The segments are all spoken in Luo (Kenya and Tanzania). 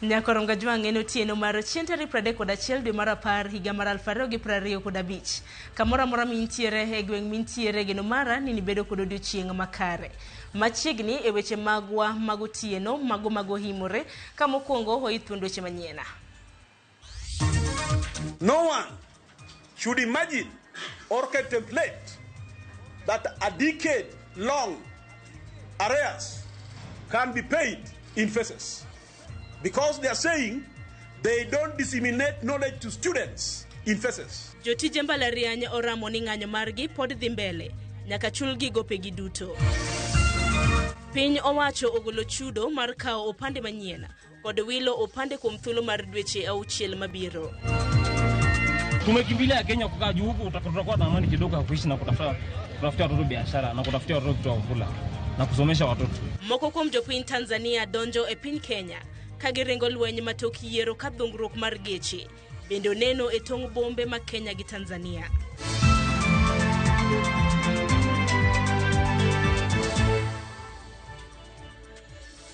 Nyakoronga Jwang' en otieno mar chieng' tarik 31 dwe mar 10 higa mar 2025. Kamoro amora mintiere e gweng' mintiere geno mara ni nibedo kod odiochieng' makare. Machiegni e weche magwa mag otieno mago mag ohimore ka mokwongo oidh thuond weche manyien. No one should imagine or contemplate that a decade long arrears can be paid in phases because they are saying they don't disseminate knowledge to students in phases. Jotije mbalariany oramo ni ng'anyo margi pod dhi mbele nyaka chulgi gopegi duto. Piny owacho ogolo chudo mar kawo opande manyien kod wilo opande kuom thuolo mar dweche 6 mabiro. Tumekimbilia Kenya kukaa juu huku tutakuwa na amani kidogo ya kuishi na kutafutia watoto biashara na kutafutia watoto kitu ya kukula na kusomesha watoto. Moko kuom jopiny Tanzania donjo e piny Kenya ka giringo lweny matok yiero ka dhungruok mar geche bende oneno e tong' bombe ma Kenya gi Tanzania.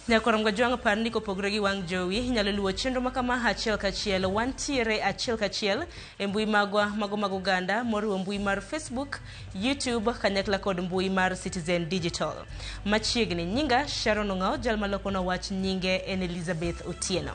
Nyakorom Gajwang' par ni kopogore gi wang' jowi inyalo luwo chenro ma kama achiel kachiel. Wantiere achiel kachiel e mbui magwa mago mag oganda moriwo mbui mar Facebook, YouTube kanyakla kod mbui mar Citizen Digital. Machiegni nyinga Sharon Ong'ao, jal malokono wach nyinge en Elizabeth Otieno.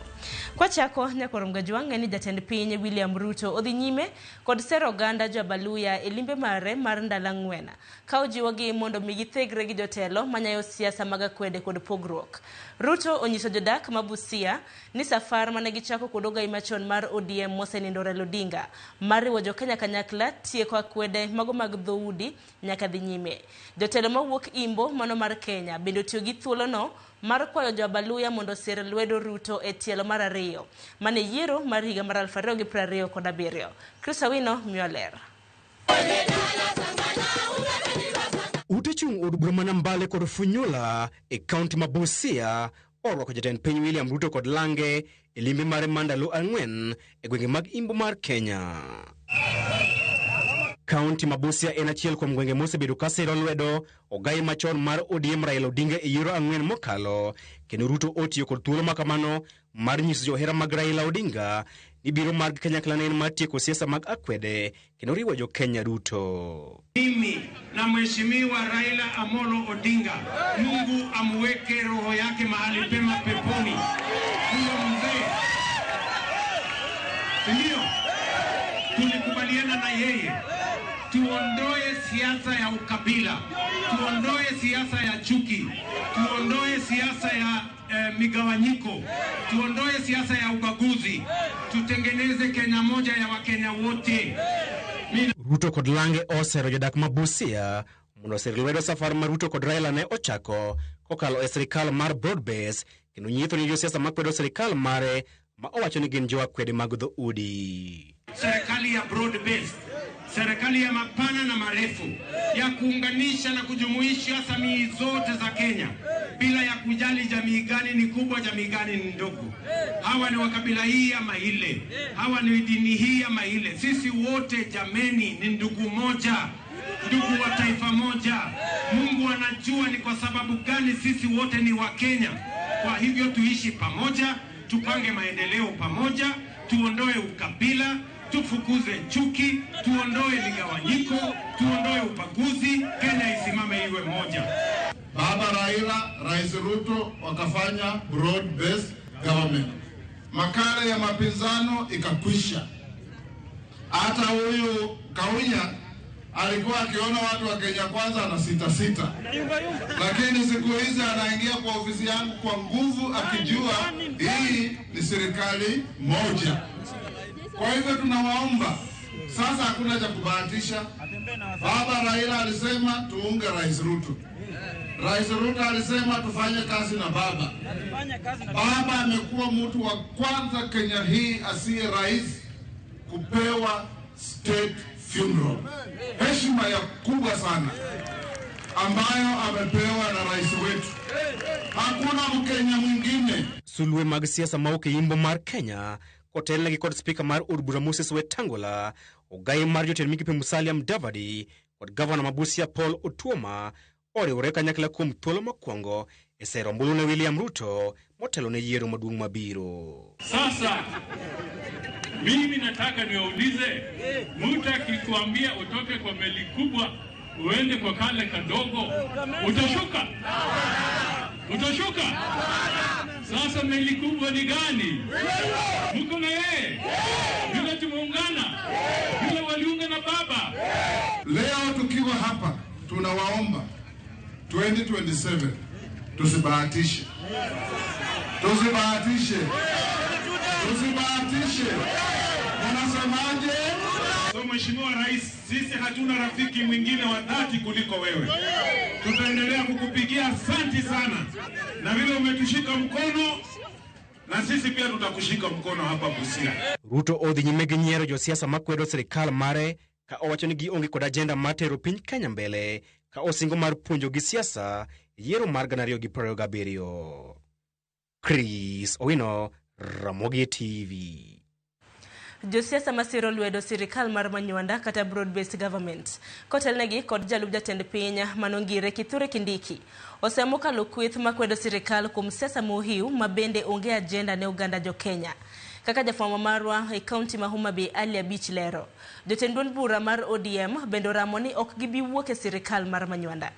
Kwachako Nyakorom Gajwang' en ni jatend piny William Ruto odhi nyime kod sero oganda jo Abaluya e limbe mare mar ndalo 4 ka ojiwogi mondo mi githegre gi jotelo manyayo siasa mag akwede kod pogruok. Ruto onyiso jodak ma Busia ni safar mane gichako kod ogai machon mar ODM mosenindo Raila Odinga mar riwo jokenya kanyakla tieko akwede mago mag dhoudi nyaka dhi nyime. Jotelo mawuok Imbo mano mar Kenya bende otiyo gi thuolono mar kwayo jo Abaluya mondo osir lwedo Ruto e tielo mar 2 mane yiero mar higa mar 2027. Chris Awino miyo ler. Ute chung' od bura ma Nambale kod Funyula e kaunti ma Busia orwako jatend piny William Ruto kod lange e limbe mare mar ndalo 4 e gwenge mag Imbo mar Kenya. Kaunti ma Busia en achiel kuom gwenge mosebedo ka siro lwedo ogai machon mar ODM Raila Odinga e yiero 4 mokalo, kendo Ruto otiyo kod thuolo ma kamano mar nyiso johera mag Raila Odinga ni biro mar kanyakla ne en mar tieko siasa mag akwede kendo riwo jo Kenya duto. Mimi na Mheshimiwa Raila Amolo Odinga, Mungu amweke roho yake mahali pema peponi. Huyo mzee, ndio tulikubaliana na yeye tuondoe siasa ya ukabila, tuondoe siasa ya chuki, tuondoe siasa ya migawanyiko, tuondoe siasa ya ubaguzi, tutengeneze Kenya moja ya Wakenya wote. Ruto kod lange osero jodak ma Busia mondo osir lwedo safar ma Ruto kod Raila ne ochako kokalo e sirikal mar broad base, kendo nyiso ni josiasa makwedo sirikal mare ma owacho ni gin jo akwede mag dhoudi. Serikali ya broad base, serikali ya mapana na marefu ya kuunganisha na kujumuisha jamii zote za Kenya bila ya kujali jamii gani ni kubwa, jamii gani ni ndogo, hawa ni wa kabila hii ama ile, hawa ni dini hii ama ile. Sisi wote jameni ni ndugu moja, ndugu wa taifa moja. Mungu anajua ni kwa sababu gani sisi wote ni wa Kenya. Kwa hivyo tuishi pamoja, tupange maendeleo pamoja, tuondoe ukabila, tufukuze chuki, tuondoe migawanyiko, tuondoe ubaguzi. Kenya isimame iwe moja. Baba Raila, Rais Ruto wakafanya broad based government. Makala ya mapinzano ikakwisha. Hata huyu Kaunya alikuwa akiona watu wa Kenya Kwanza na sita sita, lakini siku hizi anaingia kwa ofisi yangu kwa nguvu akijua hii ni serikali moja. Kwa hivyo tunawaomba sasa, hakuna cha kubahatisha. Baba Raila alisema tuunge Rais Ruto. Rais Ruto alisema tufanye kazi na baba. Baba amekuwa mtu wa kwanza Kenya hii asiye rais kupewa state funeral, heshima ya kubwa sana ambayo amepewa na rais wetu. Hakuna Mkenya mwingine. Sulwe mag siasa ma ok e Imbo mar Kenya kotelnegi kod spika mar od bura Moses Wetangula, ogai mar jotend migepe Musalia Mudavadi kod gavana ma Busia Paul Otuoma oriwore kanyakla kuom thuolo mokwongo e sero ombulu ne William Ruto motelo ne yiero maduong' mabiro. Sasa mimi nataka niwaulize, mtu akikuambia utoke kwa meli kubwa uende kwa kale kadogo, utashuka? Utashuka? Sasa meli kubwa ni gani? Mko na yeye? Vile tumeungana, vile waliunga na baba. Leo tukiwa hapa tunawaomba 2027 tusibahatishe. Tusibahatishe. Tusibahatishe. Unasemaje? So Mheshimiwa Rais, sisi hatuna rafiki mwingine wa dhati kuliko wewe. Tutaendelea kukupigia asanti sana, na vile umetushika mkono na sisi pia tutakushika mkono hapa Busia. Ruto odhi nyime gi nyiero josiasa makwedo sirikal mare ka owacho ni gionge kod ajenda mar tero piny Kenya mbele ka osingo mar puonjo gi siasa yiero mar 2027. Chris Owino, Ramogi TV. Josiasa masiro lwedo sirikal mar Manywanda kata broad-based government kotelnegi kod jalup jatend piny manongire Kithure Kindiki osemo kalo kweth makwedo sirikal kuom siasa mohiu ma bende onge ajenda ne oganda jo Kenya. Kaka jafwambo marwa e kaunti ma Homa Bay Ali Abich lero, jotend duond bura mar ODM bende oramo ni ok gibi wuok e sirikal mar Manywanda.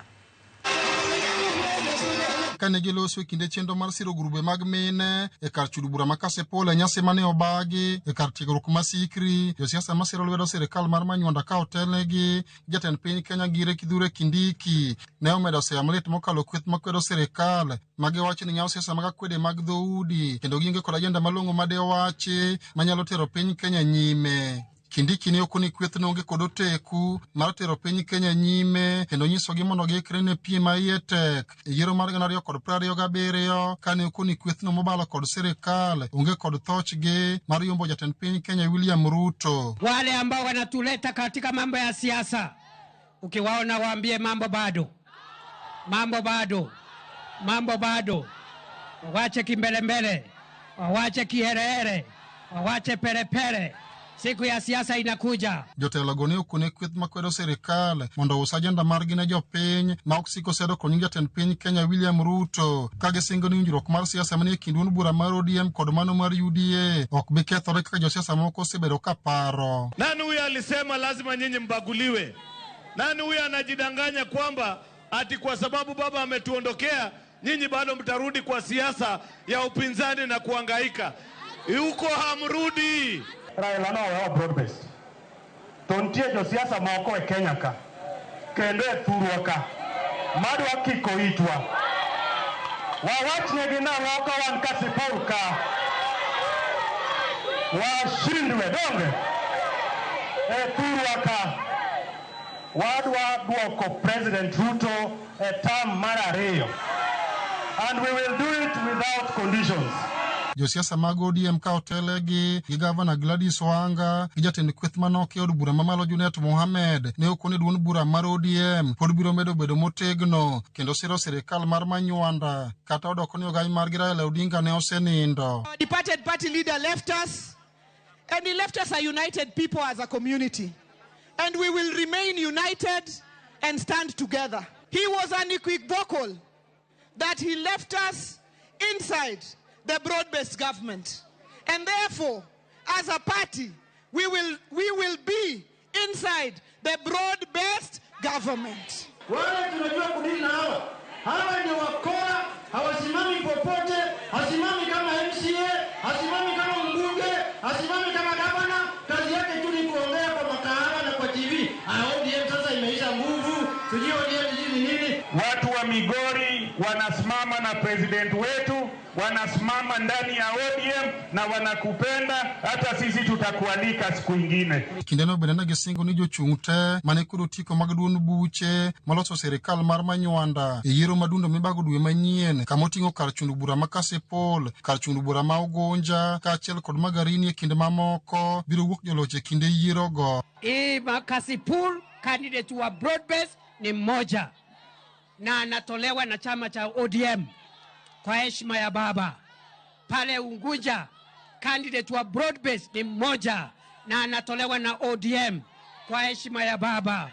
Kane giloso e kinde chenro mar siro grube mag mine e kar chudo bura ma Kasipul e nyasi mane obagi e kar tiegruok ma Sikri, josiasa masiro lwedo sirikal mar Manywanda ka otelnegi jatend piny Kenya Gire Kithure Kindiki ne omedo seya malit mokalo kweth makwedo sirikal magiwacho ni nyawo siasa mag akwede mag dhoudi kendo gionge kod ajenda malong'o madewachi manyalo tero piny Kenya nyime. Kindiki ne okoni kwethno onge kod oteku mar tero piny Kenya nyime kendo nyisogi mondo giikre ne piem ma iye tek e yiero mar 2027 kane okoni kwethno mobalo kod sirikal onge kod thochgi mar yombo jatend piny Kenya William Ruto. Wale ambao wanatuleta katika mambo ya siasa, ukiwaona waambie mambo bado, mambo bado, mambo bado, wawache kimbelembele, wawache kiherehere, wawache perepere. Siku ya siasa inakuja. Jotelo go ne okone kweth makwedo sirikal mondo ous ajenda margi ne jopiny ma ok siko sedo kod nying jatend piny Kenya William Ruto ka gisingo ni winjruok mar siasa manie kind duond bura mar ODM kod mano mar UDA ok bi kethore kaka josiasa moko osebedo ka paro. Nani huyu alisema lazima nyinyi mbaguliwe? Nani huyu anajidanganya kwamba ati kwa sababu baba ametuondokea nyinyi bado mtarudi kwa siasa ya upinzani na kuhangaika? Huko hamrudi. Raila nowewa broad based. To nitie josiasa moko e Kenya ka kendo e thurwa ka madwa kiko itwa. Wawachnegi nang'o ka wan Kasipul ka washindwe donge e thurwa ka wadwa duoko President Ruto e term mar 2 and we will do it without conditions. Josiasa mag ODM ka otelegi gi gavana Gladys Wanga gi jatend kweth manoki e od bura mamalo Junet Mohamed ne okone duond bura mar ODM pod biro medo bedo motegno kendo siro sirikal mar Manywanda kata odoko ni ogai margi Raila Odinga ne osenindo. Our departed party leader left us, and he left us a united people as a community, and we will remain united and stand together. He was unequivocal that he left us inside the broad-based government. And therefore, as a party, we will be inside the broad-based government. Wale tunajua kudili na hawa. Hawa ni wakora, hawasimami popote, hasimami kama MCA, hasimami kama mbunge, hasimami kama gavana, kazi yake tu ni kuongea kwa makahawa na kwa TV. ODM sasa imeisha nguvu, sijui ODM ni nini. Watu wa Migori wanasimama na president wetu, wanasimama ndani ya ODM na wanakupenda, hata sisi tutakualika siku ingine. Kindeno bende ne gisingo ni jochung' te mane kod otiko mag duond buche maloso sirikal mar Manywanda e yiero madundo mibago dwe manyien kama oting'o kar chund bura ma Kasipul, kar chund bura ma Ugunja kaachiel kod Magarini e kinde mamoko biro wuok joloch e kinde yierogo. Hii Kasipul candidate wa broad base ni mmoja na anatolewa na chama cha ODM kwa heshima ya baba. Pale Unguja candidate wa broad base ni mmoja na anatolewa na ODM kwa heshima ya baba.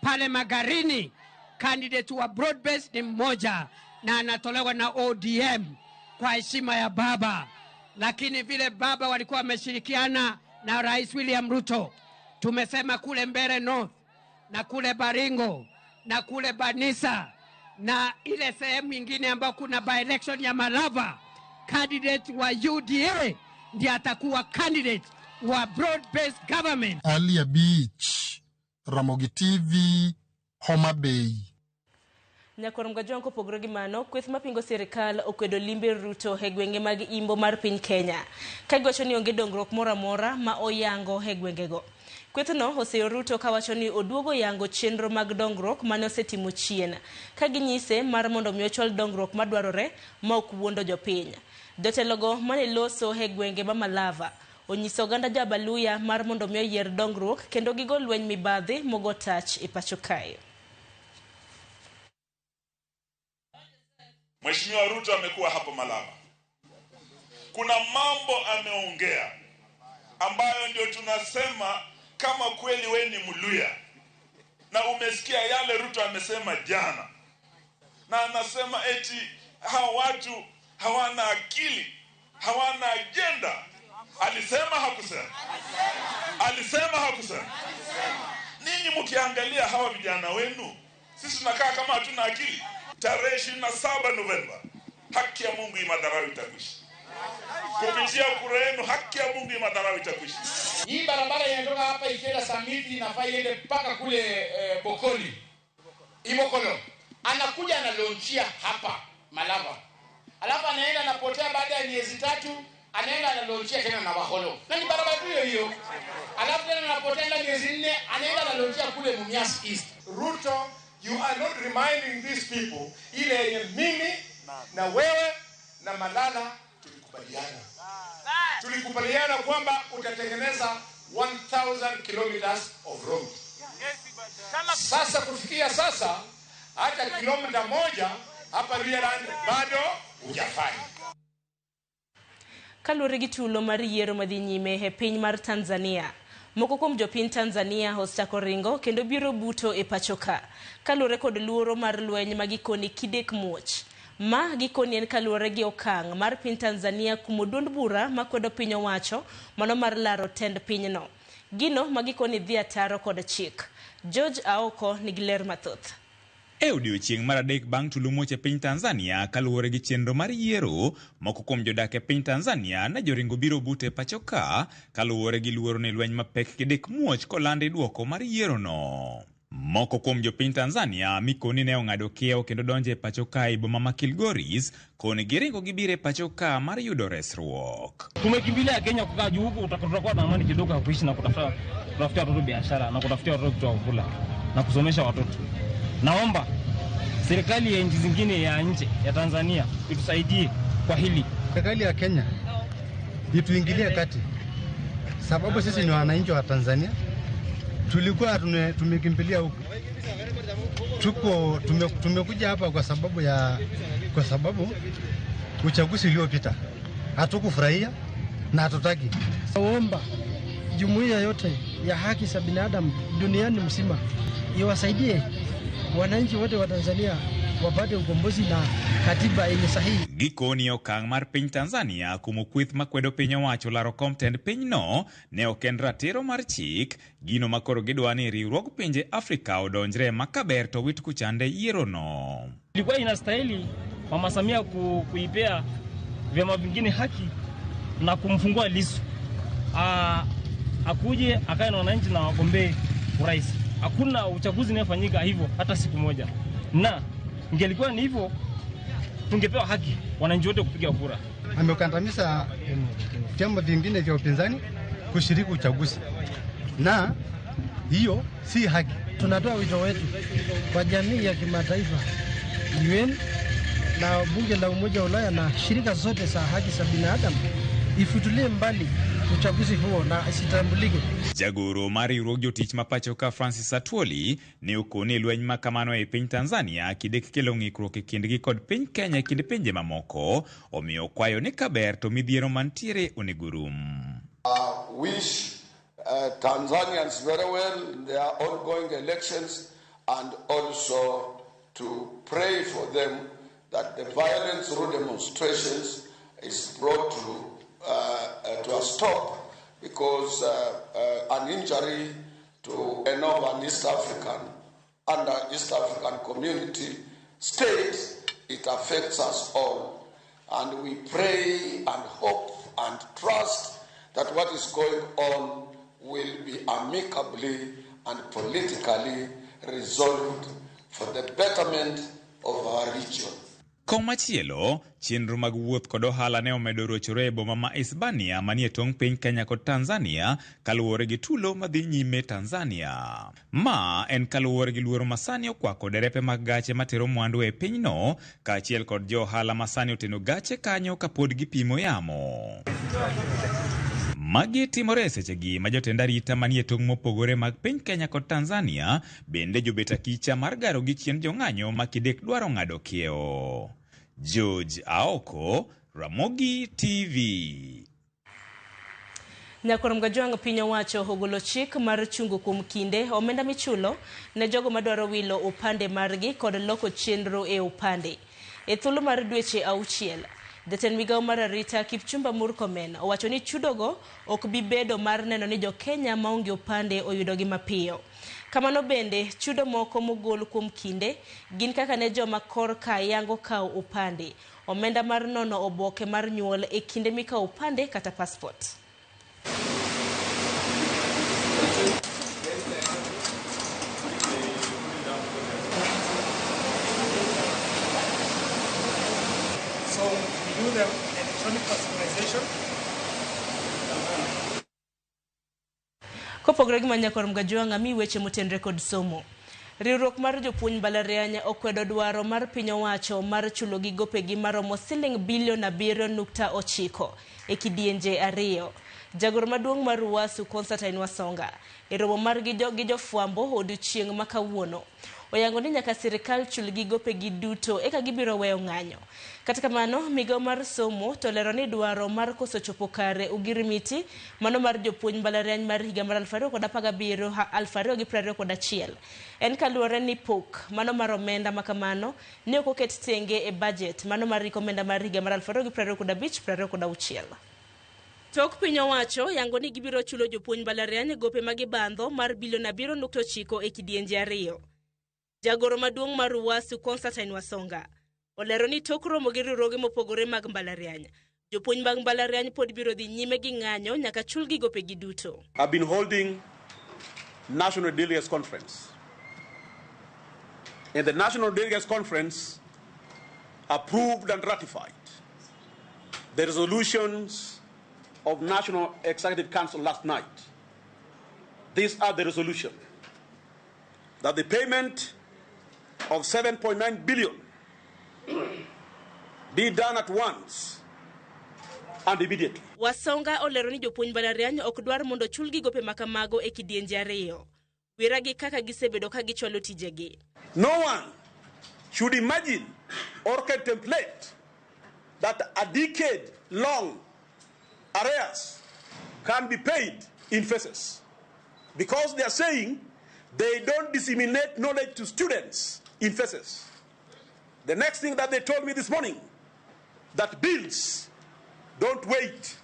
Pale Magarini candidate wa broad base ni mmoja na anatolewa na ODM kwa heshima ya baba, lakini vile baba walikuwa wameshirikiana na Rais William Ruto, tumesema kule Mbeere North na kule Baringo na kule Banisa na ile sehemu nyingine ambayo kuna by election ya Malava, candidate wa UDA ndiye atakuwa candidate wa broad based government. Ali Beach, Ramogi TV, Homa Bay. Nyakwar Mgajwang' kopogore gi mano, kweth mapingo sirikal okwedo limbe Ruto e gwenge mag imbo mar piny Kenya, ka giwacho ni onge dongruok moro amora ma oyango e gwengego. Kwethno oseyo Ruto kawacho ni oduogo yango chenro mag dongruok mane osetimo chien, ka ginyise mar mondo mi ochwal dongruok madwarore ma ok wuondo jopiny. Jotelogo mane loso e gwenge ma Malava onyiso oganda Jabaluya mar mondo mi oyier dongruok kendo gigo lweny mibadhi mogo tach e pacho kae. Mheshimiwa Ruto amekuwa hapo Malava. Kuna mambo ameongea ambayo ndio tunasema kama kweli we ni Mluya. Na umesikia yale Ruto amesema jana. Na anasema eti hawa watu hawana akili, hawana agenda. Alisema hakusema? Alisema hakusema? Ninyi mkiangalia hawa vijana wenu, sisi tunakaa kama hatuna akili. Tarehe 27 Novemba, haki ya Mungu imadharau itakwisha. Kupitia kura yenu, haki ya Mungu imadharau itakwisha. Hii barabara inatoka hapa ikienda Samiti inafaa iende mpaka kule Bokoli. Imokolo. Anakuja analaunchia hapa Malava. Alafu anaenda anapotea baada ya miezi 3, anaenda analaunchia tena na Waholo. Na ni barabara hiyo hiyo. Alafu tena anapotea na miezi 4, anaenda analaunchia kule Mumias East. Ruto, you are not reminding these people ile yenye mimi na wewe na Malala tulikubaliana. Tulikubaliana kwamba utatengeneza 1000 kilometers of road. Sasa kufikia sasa hata kilomita 1 hapa Luyaland bado hujafanya. Kaluwore gi tulo mar yiero madhi nyime e piny mar Tanzania. Moko kuom jopiny Tanzania osechako ringo kendo biro buto e pacho ka, kaluwore kod luoro mar lweny ma gikoni kidek muoch. Ma gikoni en kaluwore gi okang' mar piny Tanzania kumo duond bura makwedo piny owacho mano mar laro tend pinyno. Gino ma gikoni dhi ataro kod chik. George Aoko nigi ler mathoth. E odiochieng' mar adek bang' tulo muoch e piny Tanzania kaluwore gi chenro mar yiero, moko kuom jodak e piny Tanzania ne joringo biro buto e pacho ka kaluwore gi luoro ni lweny mapek kidek muoch kolandi duoko mar yierono. Moko kuom jopiny Tanzania mikoni ne ong'ado kiewo kendo donjo e pacho ka e boma ma Kilgoris, koni giringo gibiro e pacho ka mar yudo resruok. Tumekimbilia Kenya kukaa juu huku tutakuwa na amani kidogo ya kuishi na kutafuta watoto biashara na kutafutia watoto kitu ya kula na kusomesha watoto. Naomba serikali ya nchi zingine ya nje ya Tanzania itusaidie kwa hili. Serikali ya Kenya ituingilie kati, sababu sisi ni wananchi wa Tanzania. Tulikuwa tumekimbilia huku. Tumekuja hapa kwa sababu uchaguzi uliopita hatukufurahia na hatutaki. Naomba jumuiya yote ya haki za binadamu duniani mzima iwasaidie wananchi wote wa Tanzania wapate ukombozi na katiba yenye sahihi. Gikoni okang' mar piny Tanzania kumo kweth makwedo piny owacho laro kom tend pinyno ne ok en ratiro mar chik, gino makoro gidwa ni riwruog pinje Afrika odonjre makaber to wit kuchande yierono. Ilikuwa inastahili Mama Samia kuipea vyama vingine haki na kumfungua Lissu. Akuje akae na wananchi na wagombee urais. Hakuna uchaguzi unayofanyika hivyo hata siku moja. Na ingelikuwa ni hivyo tungepewa haki wananchi wote kupiga kura. Amekandamiza vyama vingine vya upinzani kushiriki uchaguzi, na hiyo si haki. Tunatoa wito wetu kwa jamii ya kimataifa, UN na bunge la Umoja wa Ulaya na shirika zote za haki za binadamu ifutulie mbali uchaguzi huo na isitambulike. Jagoro mar riwruog jotich ma pacho ka Francis Atwoli ne okone lweny ma kamano e piny Tanzania kidek kelo ng'ikruok e kindgi kod piny Kenya e kind pinje mamoko, omiyo kwayo ni kaber to midhiero mantiere onego rum. Wish Tanzanians very well in their ongoing elections, and also to pray for them that the violence through demonstrations is brought to a stop, because an injury to a northern East African, under East African community state, it affects us all. And we pray and hope and trust that what is going on will be amicably and politically resolved for the betterment of our region. Komachielo, chenro mag wuoth kod ohala ne omedo rochore e boma ma Hispania manie tong' piny Kenya kod Tanzania kaluwore gi tulo madhi nyime Tanzania. Ma en kaluwore gi luoro masani okwako derepe mag gache matero mwandu e pinyno kaachiel kod jo ohala masani oteno gache kanyo kapod gipimo yamo. Magi timore e sechegi ma jotend arita manie tong' mopogore mag piny Kenya kod Tanzania bende jobet akicha mar garo gi chien jong'anyo ma kidek dwaro ng'ado kiewo. George Aoko, Ramogi TV. Nyakwar Mgajwang' piny owacho ogolo chik mar chungo kuom kinde omenda michulo ne jogo madwaro wilo opande margi kod loko chenro e opande. E thuolo mar dweche 6, jatend migawo mar arita Kipchumba Murkomen owacho ni chudogo ok bi bedo mar neno ni jo-Kenya maonge opande oyudogi mapiyo. Kamano bende, chudo moko mogol kuom kinde gin kaka ne joma korka yango kawo opande, omenda mar nono oboke mar nyuol e kinde mikawo opande kata passport. So we do the electronic personalization. Kopogore gi Manyakwar Mgajwang' ami weche motenre kod somo. Riwruok mar jopuonj mbalariany okwedo dwaro mar piny owacho mar chulo gi gopegi maromo siling bilion 7.9 e kidienje 2. Jagoro maduong' mar UASU Constantine Wasonga e romo margi gi jofwambo odiochieng' ma kawuono oyango ni nyaka sirikal chul gi gopegi duto eka gibiro weyo ng'anyo. Kata kamano, migawo mar somo to lero ni dwaro mar koso chopo kare ogirimiti mano mar jopuonj mbalariany mar higa mar 2017 2021 en kaluwore ni pok mano mar omenda makamano ne ok oket tenge e budget mano mar rik omenda mar higa mar 2025 26. Tok piny owacho yango ni gibiro chulo jopuonj mbalariany gope magibandho mar bilion 7.9 e kidienje 2. Jagoro maduong' mar UASU Constantine Wasonga olero ni tok romo gi riwruoge mopogore mag mbalariany, jopuonj mag mbalariany pod biro dhi nyime gi ng'anyo nyaka chulgi gopegi duto. I've been holding National Delegates Conference. And the National Delegates Conference approved and ratified the resolutions of National Executive Council last night. These are the resolution that the payment of 7.9 billion be done at once and immediately. Wasonga olero ni jopuonj mbalariany ok dwar mondo chulgi gope makamago e kidienje 2. Wira gi kaka gisebedo ka gichwalo tijegi. No one should imagine or contemplate that a decade long arrears can be paid in phases, because they are saying they don't disseminate knowledge to students in phases. The next thing that they told me this morning, that bills don't wait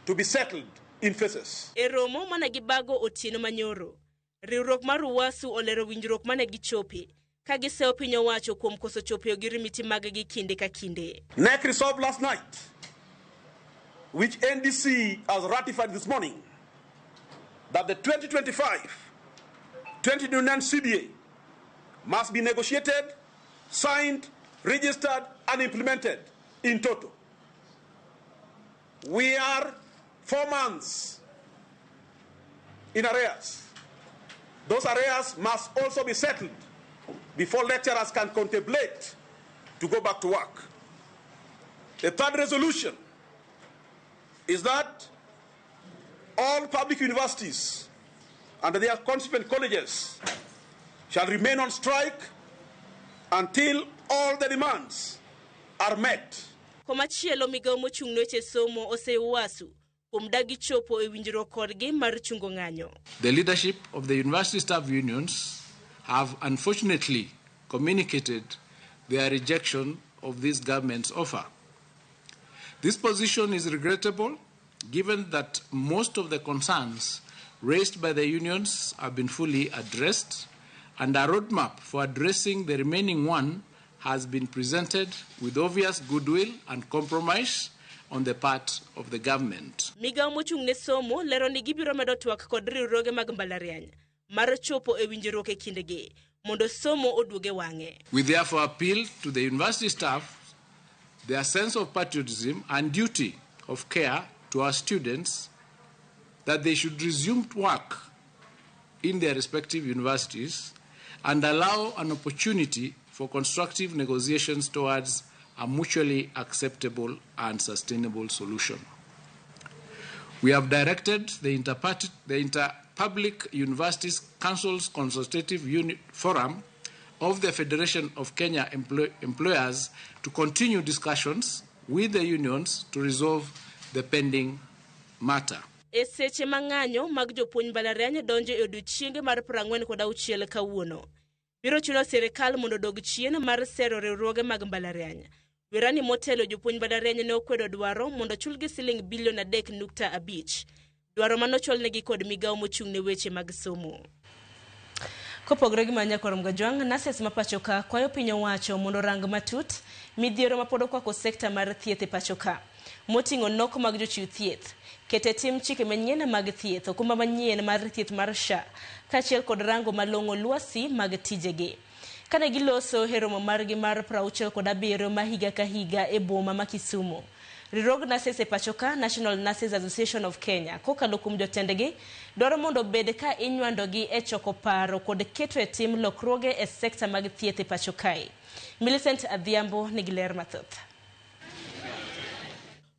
to be settled in phases. E romo mane gibago otieno manyoro, riwruok mar UASU olero winjruok mane gichope ka giseyo piny owacho kuom koso chopo e ogirimiti mag-gi kinde ka kinde. NEC resolved last night, which NDC has ratified this morning, that the 2025-2029 CBA must be negotiated, signed, registered, and implemented in total. We are 4 months in arrears. Those arrears must also be settled before lecturers can contemplate to go back to work. The third resolution is that all public universities and their constituent colleges shall remain on strike until all the demands are met. Komachielo, migawo mochung' ne weche somo oseyo UASU kuom dagi chopo e winjruok kodgi mar chungo ng'anyo. The leadership of the university staff unions have unfortunately communicated their rejection of this government's offer. This position is regrettable given that most of the concerns raised by the unions have been fully addressed and a roadmap for addressing the remaining one has been presented with obvious goodwill and compromise on the part of the government. Migawo mochung' ne somo lero ni gibiro medo twak kod riwruoge mag mbalariany mar chopo e winjruok e kindegi mondo somo oduog e wang'e. We therefore appeal to the university staff, their sense of patriotism and duty of care to our students, that they should resume work in their respective universities and allow an opportunity for constructive negotiations towards a mutually acceptable and sustainable solution. We have directed the Interpublic Universities Council's Consultative Unit Forum of the Federation of Kenya Employers to continue discussions with the unions to resolve the pending matter. E seche ma ng'anyo mag jopuonj mbalariany donjo e odiechienge mar 46 kawuono, biro chuno sirikal mondo odog chien mar sero riwruoge mag mbalariany. Werani motelo jopuonj mbalariany ne okwedo dwaro mondo chulgi siling bilion 3.5, dwaro manochwalnegi kod migawo mochung' ne weche mag somo. Kopogore gi mano nyakwar Mgajwang', nurses ma pacho ka kwayo piny owacho mondo orang matut midhiero mapod okwako sekta mar thieth e pacho ka, moting'o nok mag jochiw thieth, kete tim chike manyien mag thieth, okumba manyien mar thieth mar SHA, kaachiel kod rango malong'o lwasi mag tijegi. Kane giloso e romo margi mar 67 ma higa ka higa e boma ma Kisumu, riwruog nurses e pacho ka, National Nurses Association of Kenya, kokalo kuom jotendgi, dwaro mondo obed ka inywandogi e choko paro kod keto e tim lokruoge e sekta mag thieth e pacho kae. Millicent Adhiambo nigi ler mathoth.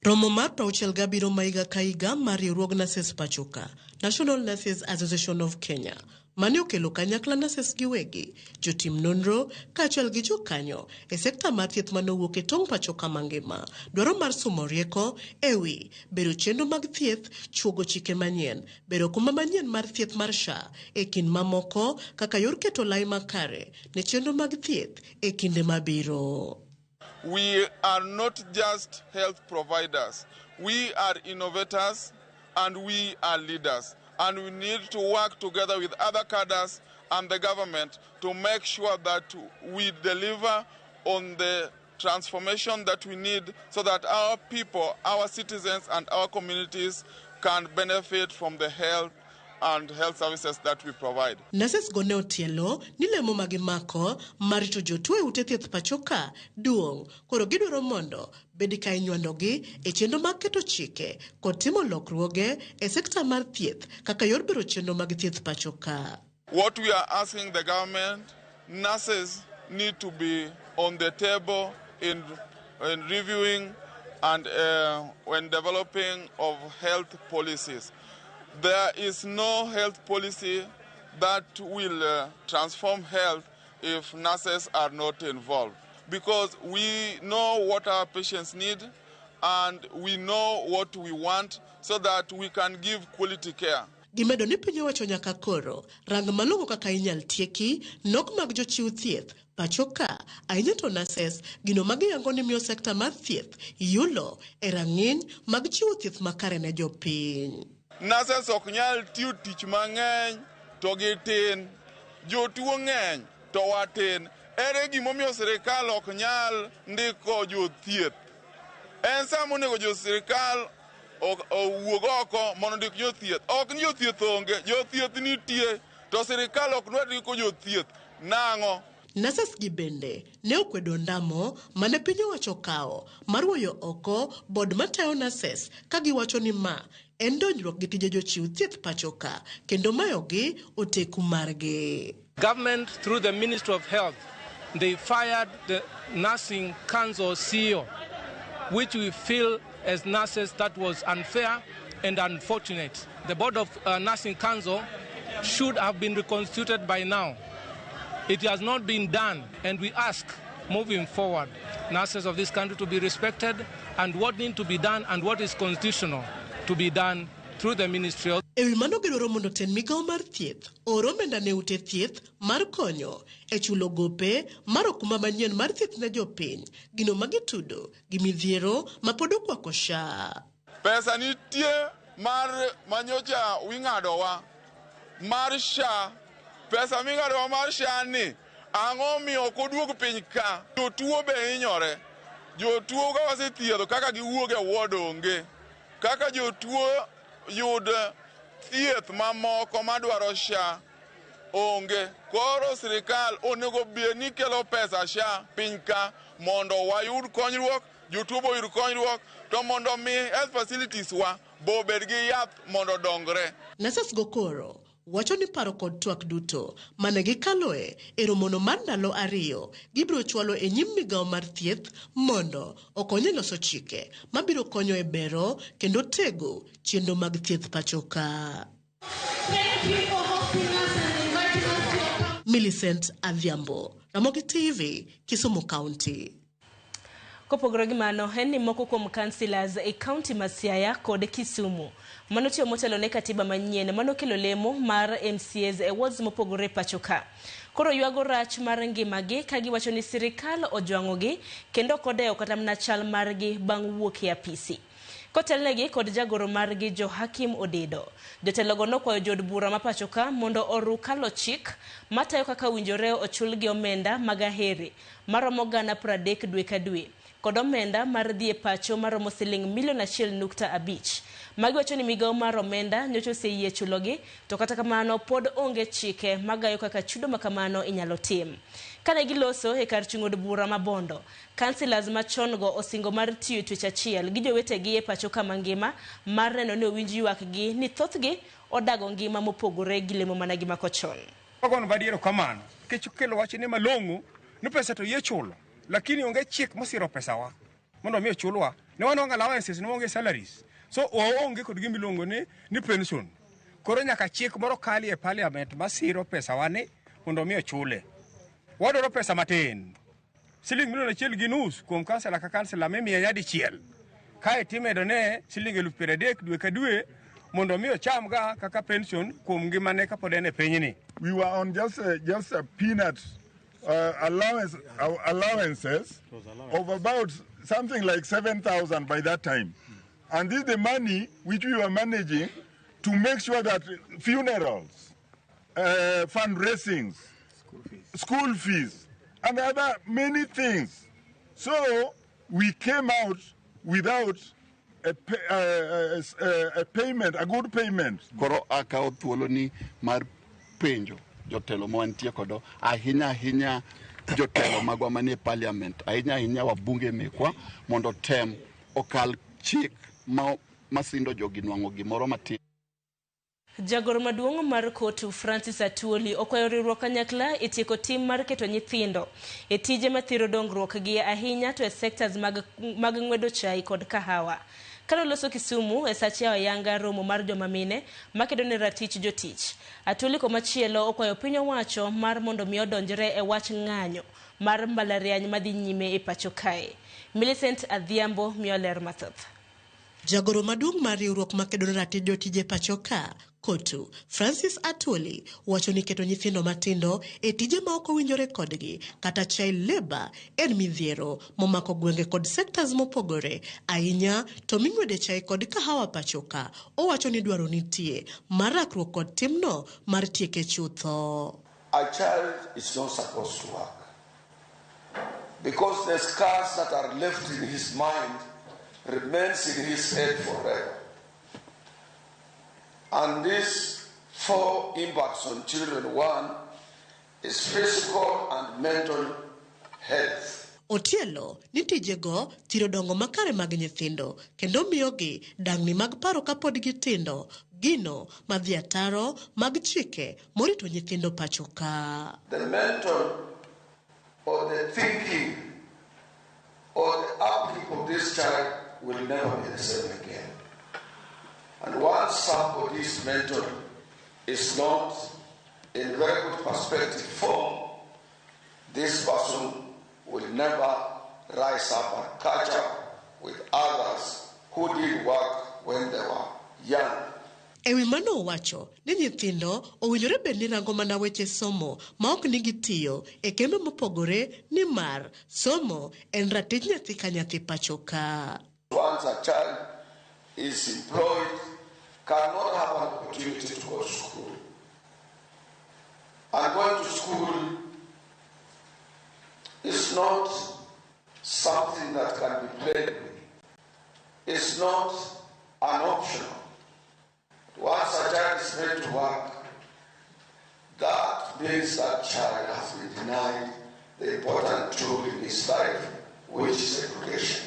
Romo mar 67 ma higa ka higa mar riwruog nurses pacho ka, National Nurses Association of Kenya, mane okelo kanyakla nurses giwegi, jotim nonro kaachiel gi jokanyo e sekta mar thieth manowuok e tong' pacho ka mangima, dwaro mar somo rieko ewi bero chenro mag thieth, chuogo chike manyien, bero okumba manyien mar thieth mar SHA e kind mamoko kaka yor keto lai makare ne chenro mag thieth e kinde mabiro. We are not just health providers. We are innovators and we are leaders. And we need to work together with other cadres and the government to make sure that we deliver on the transformation that we need so that our people, our citizens and our communities can benefit from the health and health services that we provide. Nurses go ne otielo ni lemo magimako mar rito jotuo e ute thieth pacho ka duong' koro gidwaro mondo bed ka inywandogi e chenro mag keto chike kod timo lokruoge e sekta mar thieth kaka yor bero chenro mag thieth pacho ka. What we are asking the government, nurses need to be on the table in reviewing and when developing of health policies. There is no health policy that will transform health if nurses are not involved, because we know what our patients need and we know what we want so that we can give quality care. Gimedo ni piny owacho nyaka koro rang malong'o kaka inyal tieki nok mag jochiw thieth pacho ka, ahinya to nurses gino magiyango ni miyo sekta mar thieth yulo e rang'iny mag chiwo thieth makare ne jopiny. Nurses ok nyal tiyo tich mang'eny to gitin, jotuo ng'eny to watin. Ere gimomiyo sirikal ok nyal ndiko jothieth? En sama onego jo sirikal owuog oko mondo ondik jothieth. Ok ni jothieth onge, jothieth nitie, to sirikal ok dwar ndiko jothieth. Nang'o? Nurses gi bende ne okwedo ndamo mane piny owacho okawo mar wuoyo oko bod matayo nurses ka giwacho ni ma en donjruok gi tije jochiw thieth pacho ka kendo mayogi oteku margi. Government through the Ministry of Health, they fired the Nursing Council CEO, which we feel as nurses that was unfair and unfortunate. The Board of Nursing Council should have been reconstituted by now. It has not been done, and we ask, moving forward, nurses of this country to be respected and what needs to be done and what is constitutional to be done through the Ministry. E wi mano gidwaro mondo tend migawo mar thieth oor omenda ne ute thieth mar konyo e chulo gope mar okumba manyien mar thieth ne jopiny, gino ma gitudo gi midhiero ma pod okwako SHA. Pesa nitie mar manyocha wing'adowa mar SHA. Pesa ming'adowa mar SHA ni ang'o miyo ok oduog piny ka? Jotuo be hinyore. Jotuo ka wasethiedho kaka giwuok e ward onge. Kaka jotuo yud thieth mamoko madwaro SHA onge. Koro sirikal onego bed ni kelo pesa SHA piny ka mondo wayud konyruok, jotuo bo oyud konyruok, to mondo mi health facilities wa bo obed gi yath mondo odongre. Nurses go koro wacho ni paro kod twak duto mane gikaloe e romono mar ndalo 2 gibiro chwalo e nyim migawo mar thieth mondo okony e loso chike mabiro konyo e bero kendo tego chenro mag thieth pacho ka. Millicent Adhiambo, Ramogi TV, Kisumu County. Kopogore gi mano, en ni moko kuom councillors e county ma Siaya kod Kisumu manotiyo motelo ne katiba manyien manokelo lemo mar MCAs e wards mopogore pacho ka. Koro ywago rach mar ngimagi ka giwacho ni sirikal ojwang'ogi kendo ok odewo kata mana chal margi bang' wuok e apisi. Kotelnegi kod jagoro margi Joakim Odido. Jotelogo nokwayo jood bura ma pacho ka mondo oru kalo chik matayo kaka owinjore ochulgi omenda mag aheri maromo 30,000 dwe ka dwe kod omenda mar dhi e pacho maromo siling milion 1.5. Magi wacho ni migawo mar omenda nyocha oseyie chulogi, to kata kamano pod onge chike magayo kaka chudo makamano inyalo tim. Kane giloso e kar chung' od bura ma Bondo, councillors machon go osingo mar tiyo twech achiel gi jowetegi e pacho kama ngima mar neno ni owinj ywakgi ni thothgi odago ngima mopogore gi lemo mana gimako chon. Wagono badi erokamano nikech okelo wach ni malong'o ni pesa to yie chulo, lakini onge chik mosiro pesawa mondo mi ochulwa. Ne wan onge allowances, ne waonge salaries, so waonge kod gima iluongo ni pension. Koro nyaka chik moro kali e parliament masiro pesawa ni mondo mi ochule. Wadwaro pesa matin, siling milion 1.5 kuom kansela ka kansela mimiye nyadichiel, kae timedo ne siling 30,000 dwe ka dwe mondo mi ochamga kaka pension kuom ngimane kapod en e pinyni. We were on just a peanut allowances of about something like 7,000 by that time. And this is the money which we were managing to make sure that funerals, fundraisings, school fees, and other many things. So we came out without a payment, a good payment. Koro akawo thuolo ni mar penjo jotelo ma wantie kodo, ahinya ahinya jotelo magwa manie parliament, ahinya ahinya wabunge mekwa, mondo tem okal chik ma masindo jogi nwang'o gimoro matin. Jagoro maduong' mar Kotu Francis Atwoli okwayo riwruok kanyakla e tieko tim mar keto nyithindo e tije mathiro dongruok gi ahinya to e sectors mag ng'wedo chai kod kahawa. Kane oloso Kisumu e sach yawo ayanga romo mar joma mine makedo ne ratich jotich. Atwoli komachielo okwayo piny owacho mar mondo mi odonjre e wach ng'anyo mar mbalariany madhi nyime e pacho kae. Millicent Adhiambo miyo ler mathoth. Jagoro maduong' mar riwruok makedo ne ratich jotije pacho ka, Kotu, Francis Atwoli wacho ni keto nyithindo matindo e tije ma ok owinjore kodgi kata child labor en midhiero momako gwenge kod sectors mopogore ahinya to ming'wede chai kod kahawa pacho ka. Owacho ni dwaro nitie mar rakruok kod timno mar tieke chutho. A child is not supposed to work because the scars that are left in his mind remains in his head forever. And these 4 impacts on children. 1 is physical and mental health. Otielo ni tijego thiro dongo makare mag nyithindo kendo miyogi dang'ni mag paro kapod gitindo, gino madhi ataro mag chike morito nyithindo pacho ka. The mental or the thinking or the upkeep of this child will never be the same again. And once somebody's mental is not in very good perspective form, this person will never rise up and catch up with others who did work when they were young. E wi mano owacho ni nyithindo owinjore bed ni rango mana weche somo ma ok ni gitiyo e kembe mopogore nimar somo en ratich nyathi ka nyathi pacho ka. Once a child is employed, cannot have an opportunity to go to school. And going to school is not something that can be played with. It's not an option. Once a child is made to work, that means that child has been denied the important tool in his life, which is education.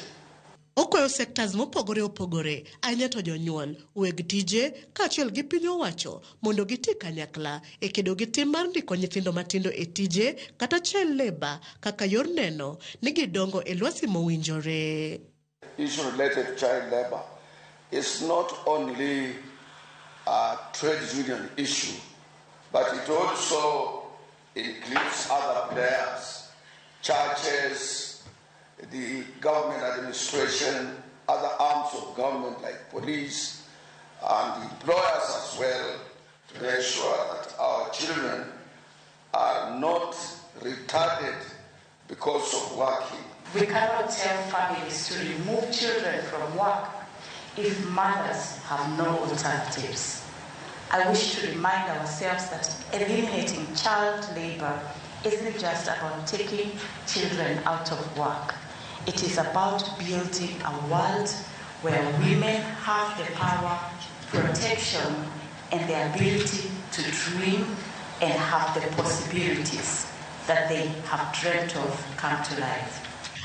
Okwayo sectors mopogore opogore ahinya to jonyuol, weg tije kaachiel gi piny owacho mondo giti kanyakla e kedo gi tim mar ndiko nyithindo matindo e tije kata child labour kaka yor neno ni gidongo e lwasi mowinjore. Issue related to child labor is not only a trade union issue, but it also includes other players, churches, the government administration, other arms of government like police, and employers as well, to make sure that our children are not retarded because of working. We cannot tell families to remove children from work if mothers have no alternatives. I wish to remind ourselves that eliminating child labor isn't just about taking children out of work. It is about building a world where women have the power, protection, and the ability to dream and have the possibilities that they have dreamt of come to life.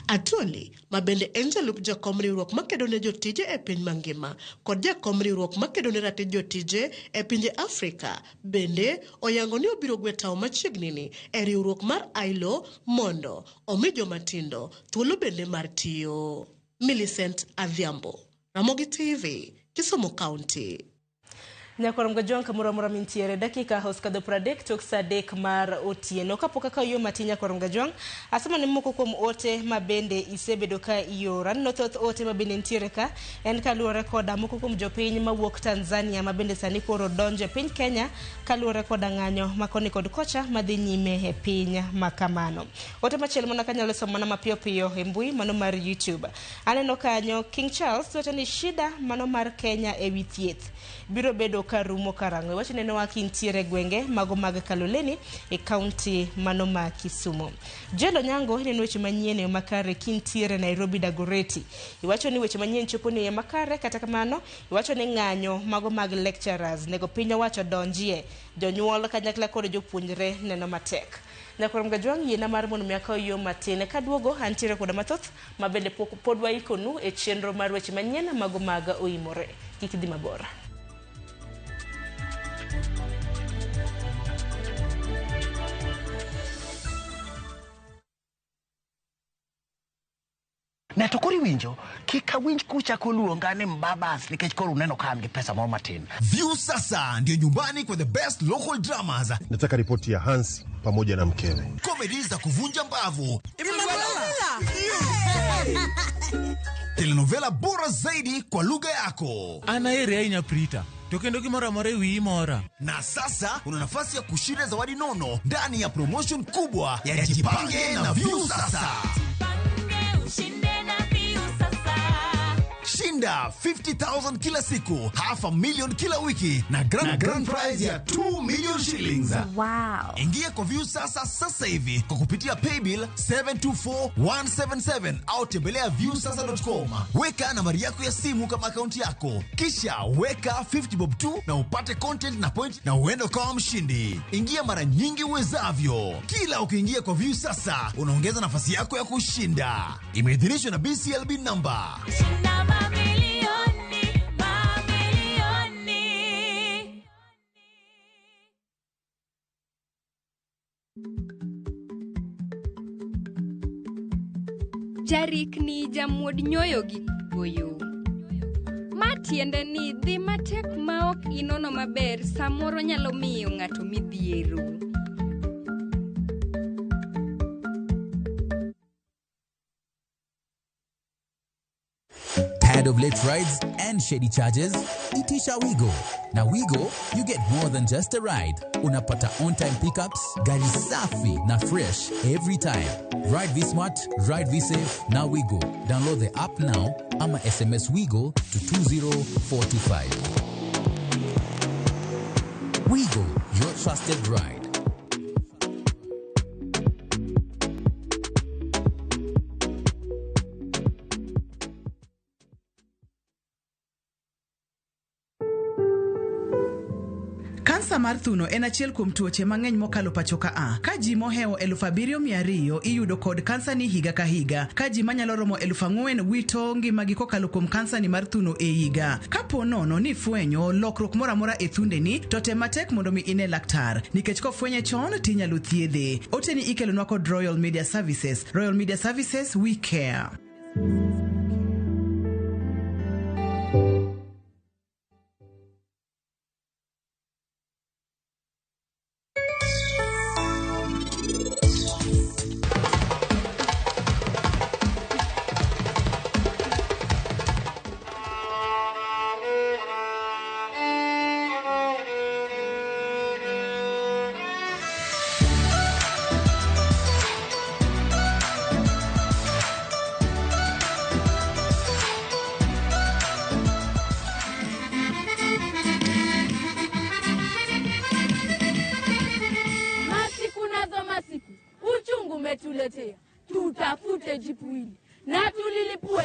Atwoli, ma bende en jalup jakom riwruok makedo ne jotije e piny mangima kod jakom riwruok makedo ne ratich jotije e pinje Afrika, bende oyango ni obiro gwe tao machiegni ni e riwruok mar ILO mondo omi jomatindo thuolo bende mar tiyo. Millicent Adhiambo, Ramogi TV, Kisumu County. Nyakwar Mgajwang' kamoro amora mintiere dakika osekadho 30 tok sa 3 mar otieno. Kapok akawo yo matin Nyakwar Mgajwang', asoma ne moko kuom ote ma bende isebedo ka ioro. Aneno thoth ote ma bende nitiere ka en kaluwore koda moko kuom jopiny mawuok Tanzania ma bende sani koro donjo e piny Kenya kaluwore koda ng'anyo ma koni kod kocha madhi nyime e piny ma kamano. Ote machielo mana kanyalo somo mana mapiyo piyo e mbui mano mar YouTube. Aneno kanyo King Charles wacho ni shida mano mar Kenya ewi thieth biro bedo karumo karang'o. Iwacho ni nenowa kintiere gwenge mago mag Kaloleni e kaunti mano ma Kisumu. Joel Onyango ineno weche manyien e yo makare kintiere Nairobi Dagoretti. Iwacho ni weche manyien chopo ni e yo makare, kata kamano iwacho ni ng'anyo mago mag lecturers nego piny owacho donjie. Jonyuol kanyakla kod jopuonjre neno matek. Nyakwar Mgajwang' yiena mar mondo mi akaw yo matin kaduogo antiere koda mathoth ma bende pod waikonu e chenro mar weche manyien mago mag oimore. Kik idhi mabor. Ne to koro iwinjo, kik awinj kuchako luonga ni mbabas nikech koro uneno ka an gi pesa moro matin. Viusasa ndio nyumbani kwa the best local dramas. Nataka ripoti ya Hans pamoja na mkewe. Comedy za kuvunja mbavu. Telenovela bora zaidi kwa lugha yako. Anaere ahinya Prita. To kendo gimoro amora e wiyi mora. Na sasa una nafasi ya kushinda zawadi nono ndani ya promotion kubwa ya Jipange na Viusasa. Shinda 50,000 kila siku, 500,000 kila wiki na grand prize ya 2 million shillings. Wow. Ingia kwa Viusasa sasa hivi kwa kupitia paybill 724177 au tembelea viusasa.com. Weka nambari yako ya simu kama akaunti yako, kisha weka 50 bob tu na upate content na point na uende ukawa mshindi. Ingia mara nyingi uwezavyo. Kila ukiingia kwa Viusasa unaongeza nafasi yako ya kushinda. Imeidhinishwa na BCLB number. Shinda mamilioni, mamilioni. Jarikni jamuod nyoyo gi goyo. Ma tiende ni dhi matek ma ok inono maber samoro nyalo miyo ng'ato midhiero. Tired of Late rides and shady charges? Itisha Wigo. Na Wigo, you get more than just a ride. Unapata on-time pickups, gari safi na fresh every time. Ride V-Smart, ride V-Safe, na Wigo. Download the app now ama SMS Wigo to 20425. Wigo, your trusted ride. Kansa mar thuno en achiel kuom tuoche mang'eny mokalo pacho ka a. Ka ji mohewo 7,200 iyudo kod kansa ni higa ka higa. Ka ji manyalo romo 4,000 wito ngimagi kokalo kuom kansa ni mar thuno e higa. Kapo nono ni ifwenyo lokruok moro amora e thundeni, to tem matek mondo mi ine laktar. Nikech kofwenye chon tinyalo thiedhe. Oteni ikelonwa kod Royal Media Services. Royal Media Services, we care. Masiku nazo masiku, uchungu umetuletea, tutafute jipu hili na tulilipue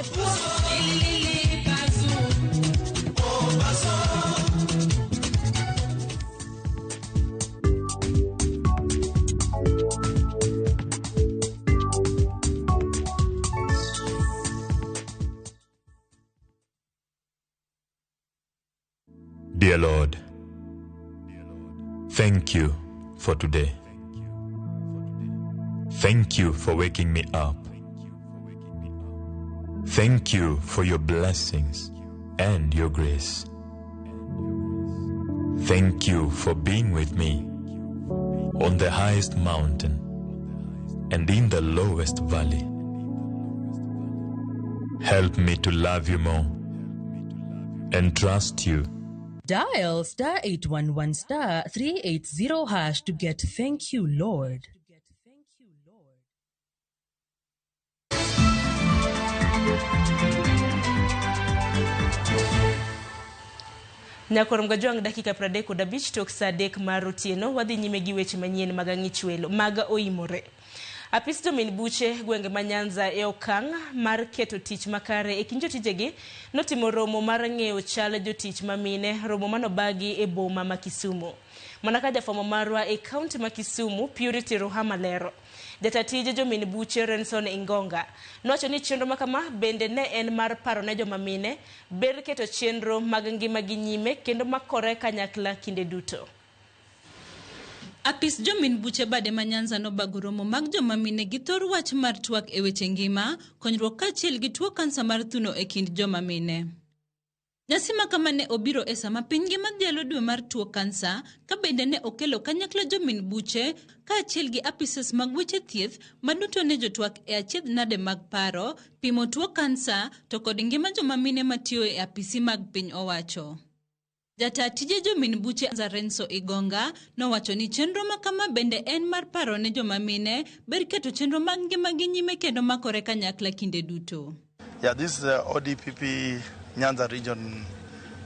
Dear Lord, thank you for today. Thank you for waking me up. Thank you for your blessings and your grace. Thank you for being with me on the highest mountain and in the lowest valley. Help me to love you more and trust you. Dial star 811 star 380 hash to get thank you, Lord. Nyakoro Mgajwang' dakika 35 tok saa 3 mar otieno wadhi nyime gi weche manyien mag ang'ichwelo mag oimore. Apis jomin buche gwenge ma Nyanza e okang' mar keto tich makare e kind jotijegi notimo romo mar ng'eyo chal jotich mamine, romo manobagi e boma ma Kisumu. Mana ka jafwambo marwa e kaunti ma Kisumu, Purity Ruhama lero. Jata tije jomin buche Renson Ingonga nowacho ni chenro makama bende ne en mar paro ne joma mine ber keto chenro mag ngimagi nyime kendo makore kanyakla kinde duto. Apis jomin buche bade ma Nyanza nobago romo mag joma mine gi thor wach mar twak e weche ngima, konyruok kaachiel gi tuo kansa mar thuno e kind joma mine. Nyasi ma kama ne obiro e sama piny ngima dhialo dwe mar tuo kansa, ka bende ne okelo kanyakla jomin buche kaachiel gi apises mag weche thieth maduto ne jotwak e achiedh nade mag paro, pimo tuo kansa to kod ngima joma mine matiyo e apisi mag piny owacho. Jata tije jomin buche Renso Igonga nowacho ni chenro ma kama bende en mar paro ne joma mine ber keto chenro mag ngimagi nyime kendo makore kanyakla kinde duto. Yeah, this is the ODPP Nyanza Region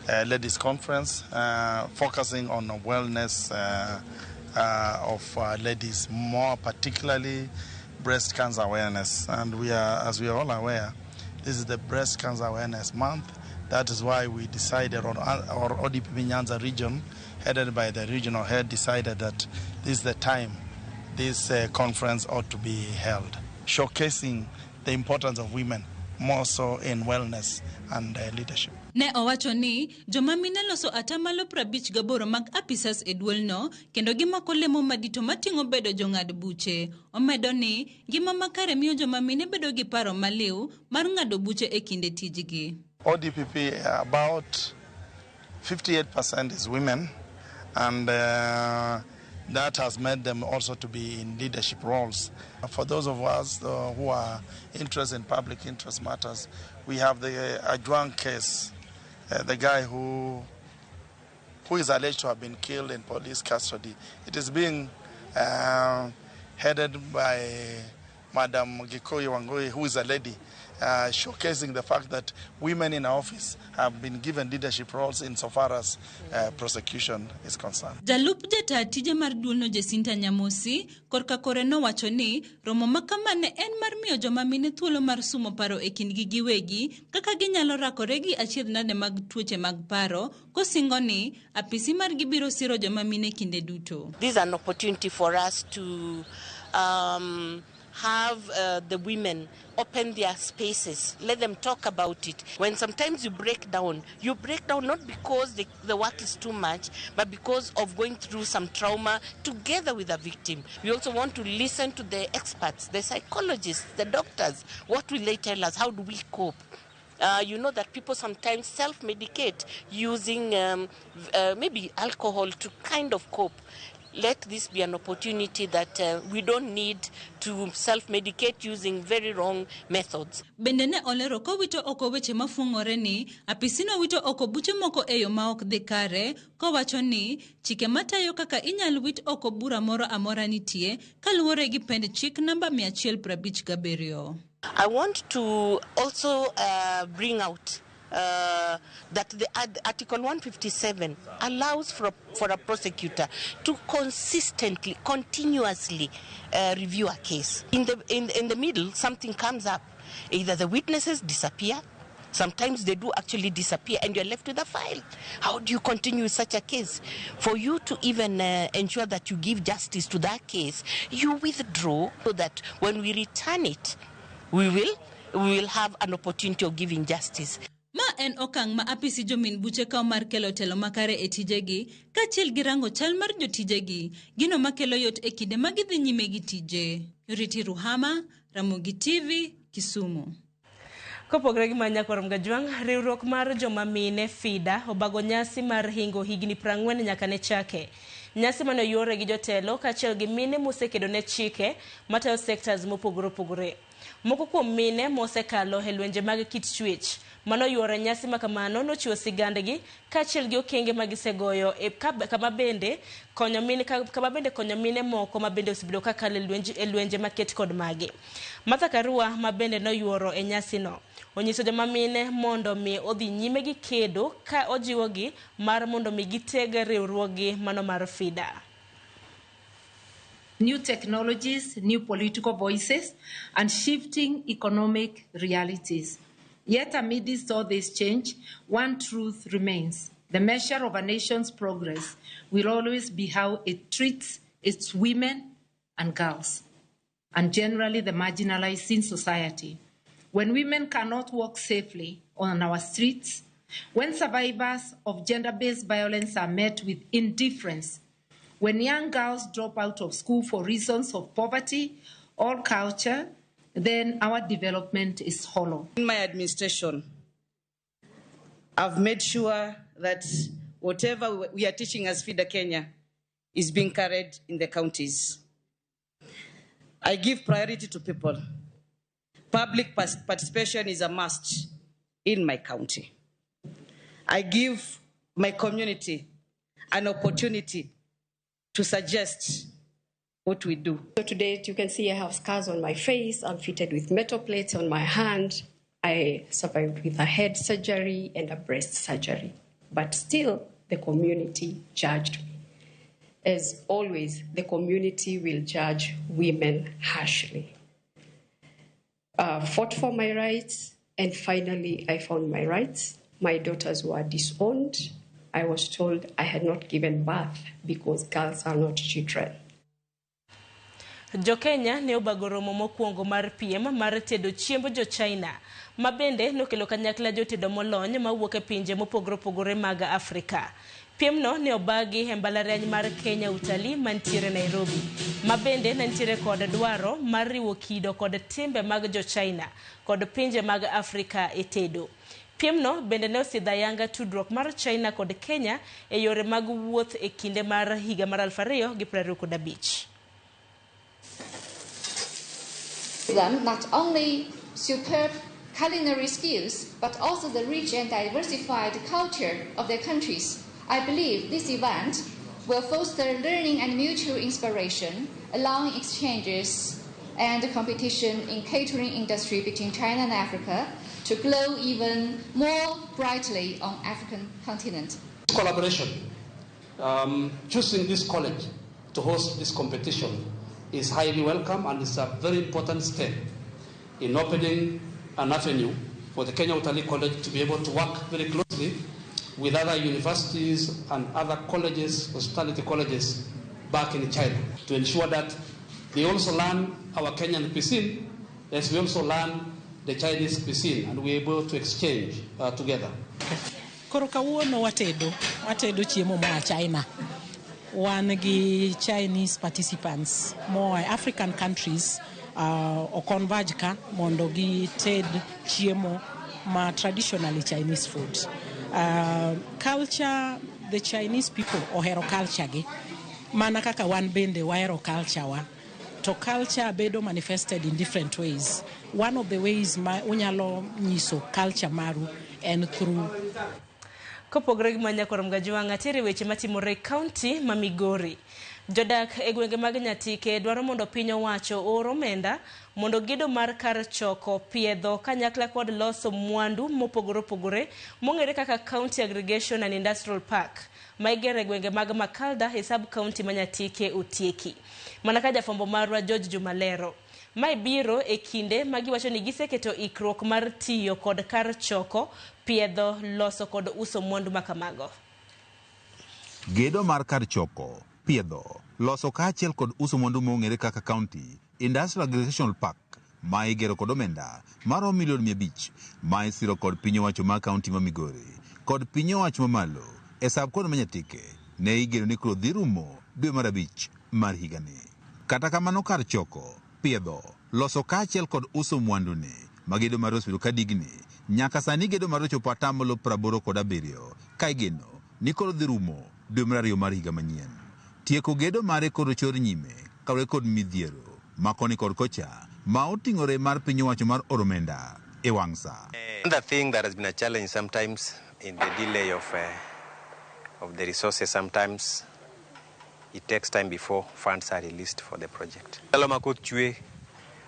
Ladies Conference, focusing on the wellness of ladies, more particularly breast cancer awareness. And we are, as we are all aware, this is the Breast Cancer Awareness Month. That is why we decided, or ODPP Nyanza Region, headed by the regional head, decided that this is the time this conference ought to be held, showcasing the importance of women, more so in wellness and leadership. Ne owacho ni joma mine loso atamalo 58 mag apisas e duolno kendo gimako lemo madito mating'o bedo jong'ad buche. Omedo ni ngima makare miyo joma mine bedo gi paro maliw mar ng'ado buche e kinde tijgi. ODPP, about 58% is women, and That has made them also to be in leadership roles. For those of us who are interested in public interest matters, we have the Ajwang case, the guy who is alleged to have been killed in police custody. It is being headed by Madam Gikuyu Wangui, who is a lady, showcasing the fact that women in our office have been given leadership roles insofar as prosecution is concerned. Jalup jata tije mar duolno Jacinta Nyamosi korka kore nowacho ni romo makama ne en mar miyo joma mine thuolo mar sumo paro e kindgi giwegi kaka ginyalo rakore gi achiedh nade mag tuoche mag paro, kosingo ni apisi margi biro siro joma mine kinde duto. This is an opportunity for us to have the women open their spaces, let them talk about it. When sometimes you break down not because the work is too much, but because of going through some trauma together with the victim. We also want to listen to the experts, the psychologists, the doctors. What will they tell us? How do we cope? You know that people sometimes self-medicate using maybe alcohol to kind of cope. Let this be an opportunity that we don't need to self-medicate using very wrong methods. Bende ne olero kowito oko weche mafuong'ore ni apisino wito oko buche moko e yo ma ok dhi kare, kowacho ni chike matayo kaka inyal wit oko bura moro amora nitie kaluwore gi pend chik namba 157. I want to also bring out that the Article 157 allows for a prosecutor to consistently, continuously review a case. In the middle, something comes up. Either the witnesses disappear. Sometimes they do actually disappear and you're left with a file. How do you continue with such a case? For you to even ensure that you give justice to that case, you withdraw so that when we return it, we will have an opportunity of giving justice. Ma en okang' ma apisi jomin buche kawo mar kelo telo makare e tijegi kaachiel gi rango chal mar jotijegi, gino makelo yot e kinde ma gidhi nyime gi tije. Riti Ruhama, Ramogi TV, Kisumu. Kopogore gi Manyakwarom Gajwang', riwruok mar joma mine FIDA obago nyasi mar hingo higni 40 nyaka ne chake. Nyasi mane oyuore gi jotelo kaachiel gi mine mosekedo ne chike matayo sectors mopogore opogore. Moko kuom mine mosekalo e lwenje mag kit chwech mano yuore nyasi makamano nochiwo sigandgi kaachiel gi okenge magisegoyo e kama bende konyo mine moko ma bende osebedo kakalo e lwenje maket kod magi. Martha Karua ma bende noyuoro e nyasino onyiso joma mine mondo mi odhi nyime gi kedo ka ojiwogi mar mondo mi giteg riwruoggi mano mar FIDA. New technologies, new political voices, and shifting economic realities. Yet amidst all this change, one truth remains. The measure of a nation's progress will always be how it treats its women and girls, and generally the marginalized in society. When women cannot walk safely on our streets, when survivors of gender-based violence are met with indifference, when young girls drop out of school for reasons of poverty or culture, then our development is hollow. In my administration, I've made sure that whatever we are teaching as FIDA Kenya is being carried in the counties. I give priority to people. Public participation is a must in my county. I give my community an opportunity to suggest what we do. So today, you can see I have scars on my face. I'm fitted with metal plates on my hand. I survived with a head surgery and a breast surgery. But still, the community judged me. As always, the community will judge women harshly. Fought for my rights, and finally I found my rights. My daughters were disowned. I was told I had not given birth because girls are not children. Jo Kenya ne obago romo mokwongo mar piem mar tedo chiemb jo China ma bende nokelo kanyakla jotedo molony mawuok e pinje mopogore opogore mag Afrika. Piemno ne obagi e mbalariany mar Kenya Utalii mantiere Nairobi, ma bende nentiere kod dwaro mar riwo kido kod timbe mag jo China kod pinje mag Afrika e tedo. Piemno bende ne osidho ayanga tudruok mar China kod Kenya e yore mag wuoth e kinde mar higa mar 2025. Them not only superb culinary skills, but also the rich and diversified culture of their countries. I believe this event will foster learning and mutual inspiration, allowing exchanges and competition in catering industry between China and Africa to glow even more brightly on African continent. Collaboration, choosing this college to host this competition is highly welcome and is a very important step in opening an avenue for the Kenya Utalii College to be able to work very closely with other universities and other colleges, hospitality colleges back in China, to ensure that they also learn our Kenyan cuisine as we also learn the Chinese cuisine, and we're able to exchange together. Koro kawuono watedo chiemo moa China. Wan gi Chinese participants moa African countries oconverge ka mondo gited chiemo ma traditionally Chinese food. Culture, the Chinese people ohero culture gi mana kaka wan bende wahero culture wa. To culture bedo manifested in different ways. One of the ways ma unyalo nyiso culture maru en through. Kopogore gi Manyakoro Mgajwang', atere weche matimore e kaunti ma Migori. Jodak e gwenge mag Nyatike dwaro mondo piny owacho oor omenda mondo gedo mar kar choko, piedho kanyakla kod loso mwandu mopogore opogore mong'ere kaka County Aggregation and Industrial Park ma igero e gwenge mag Makalda e sub county ma Nyatike otieki. Mana ka jafwambo marwa George Juma lero. Mae biro e kinde ma giwacho ni giseketo ikruok mar tiyo kod kar choko, piedho, loso kod uso mwandu makamago. Gedo mar kar choko, piedho, loso kaachiel kod uso mwandu mong'ere kaka County Industrial Aggregation Park ma igero kod omenda maromo milion 500 ma isiro kod piny owacho mar kaunti ma Migori kod piny owacho mamalo e sub county ma Nyatike ne igeno ni koro dhi rumo dwe mar 5 mar higani. Kata kamano kar choko, piedho, loso kaachiel kod uso mwandu ni ma gedo mar osebedo ka digni nyaka sani gedo mar ochopo 87% ka igeno ni koro dhi rumo dwe mar 2 mar higa manyien. Tieko gedo mare koro chor nyime kaluwore kod midhiero ma koni kod kocha ma oting'ore mar piny owacho mar oro omenda e wang' sa. The thing that has been a challenge sometimes in the delay of the resources, sometimes it takes time before funds are released for the project. Ndalo ma koth chwe,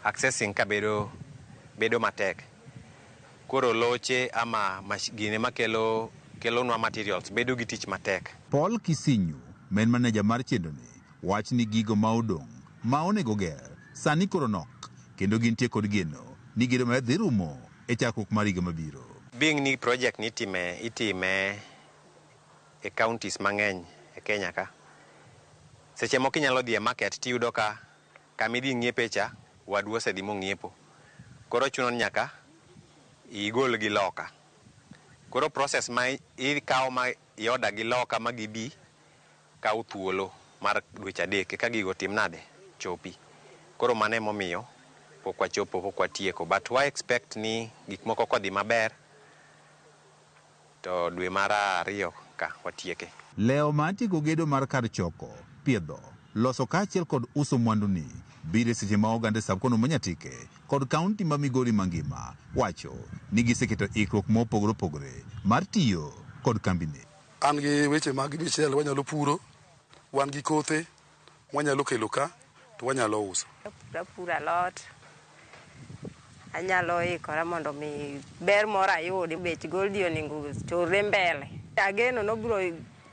accessing ka bedo matek. Koro loche ama gine makelo kelonwa materials bedo gi tich matek. Paul Kisinyu, main manager mar chenroni, wach ni gigo ma odong' ma onego ger sani koro nok kendo gintie kod geno ni gedo mar dhi rumo e chakruok mar higa mabiro. Being ni project ni itime e counties mang'eny e Kenya ka. Seche moko inyalo dhi e market tiyudo ka kamidhi ng'iepe cha wadu osedhi mong'iepo. Koro chuno ni nyaka igol gi loka. Koro process ma ikawo ma ioda gi loka ma gibi kawo thuolo mar dweche 3 ka gigo tim nade chopi. Koro mano emomiyo pok wachopo, pok watieko. But wa expect ni gik moko kodhi maber to dwe mar 2 ka watieke. Leo mar tieko gedo mar kar choko, piedho, loso kaachiel kod uso mwandu ni biro e seche ma oganda sub county ma Nyatike kod kaunti ma Migori mangima wacho ni giseketo ikruok mopogore opogore mar tiyo kod kambini. An gi weche mag michele wanyalo puro, wan gi kothe wanyalo kelo ka to wanyalo uso. Apuro alot, anyalo ikora mondo mi ber moro ayudi, bech goldi onego chorre mbele. Ageno nobiro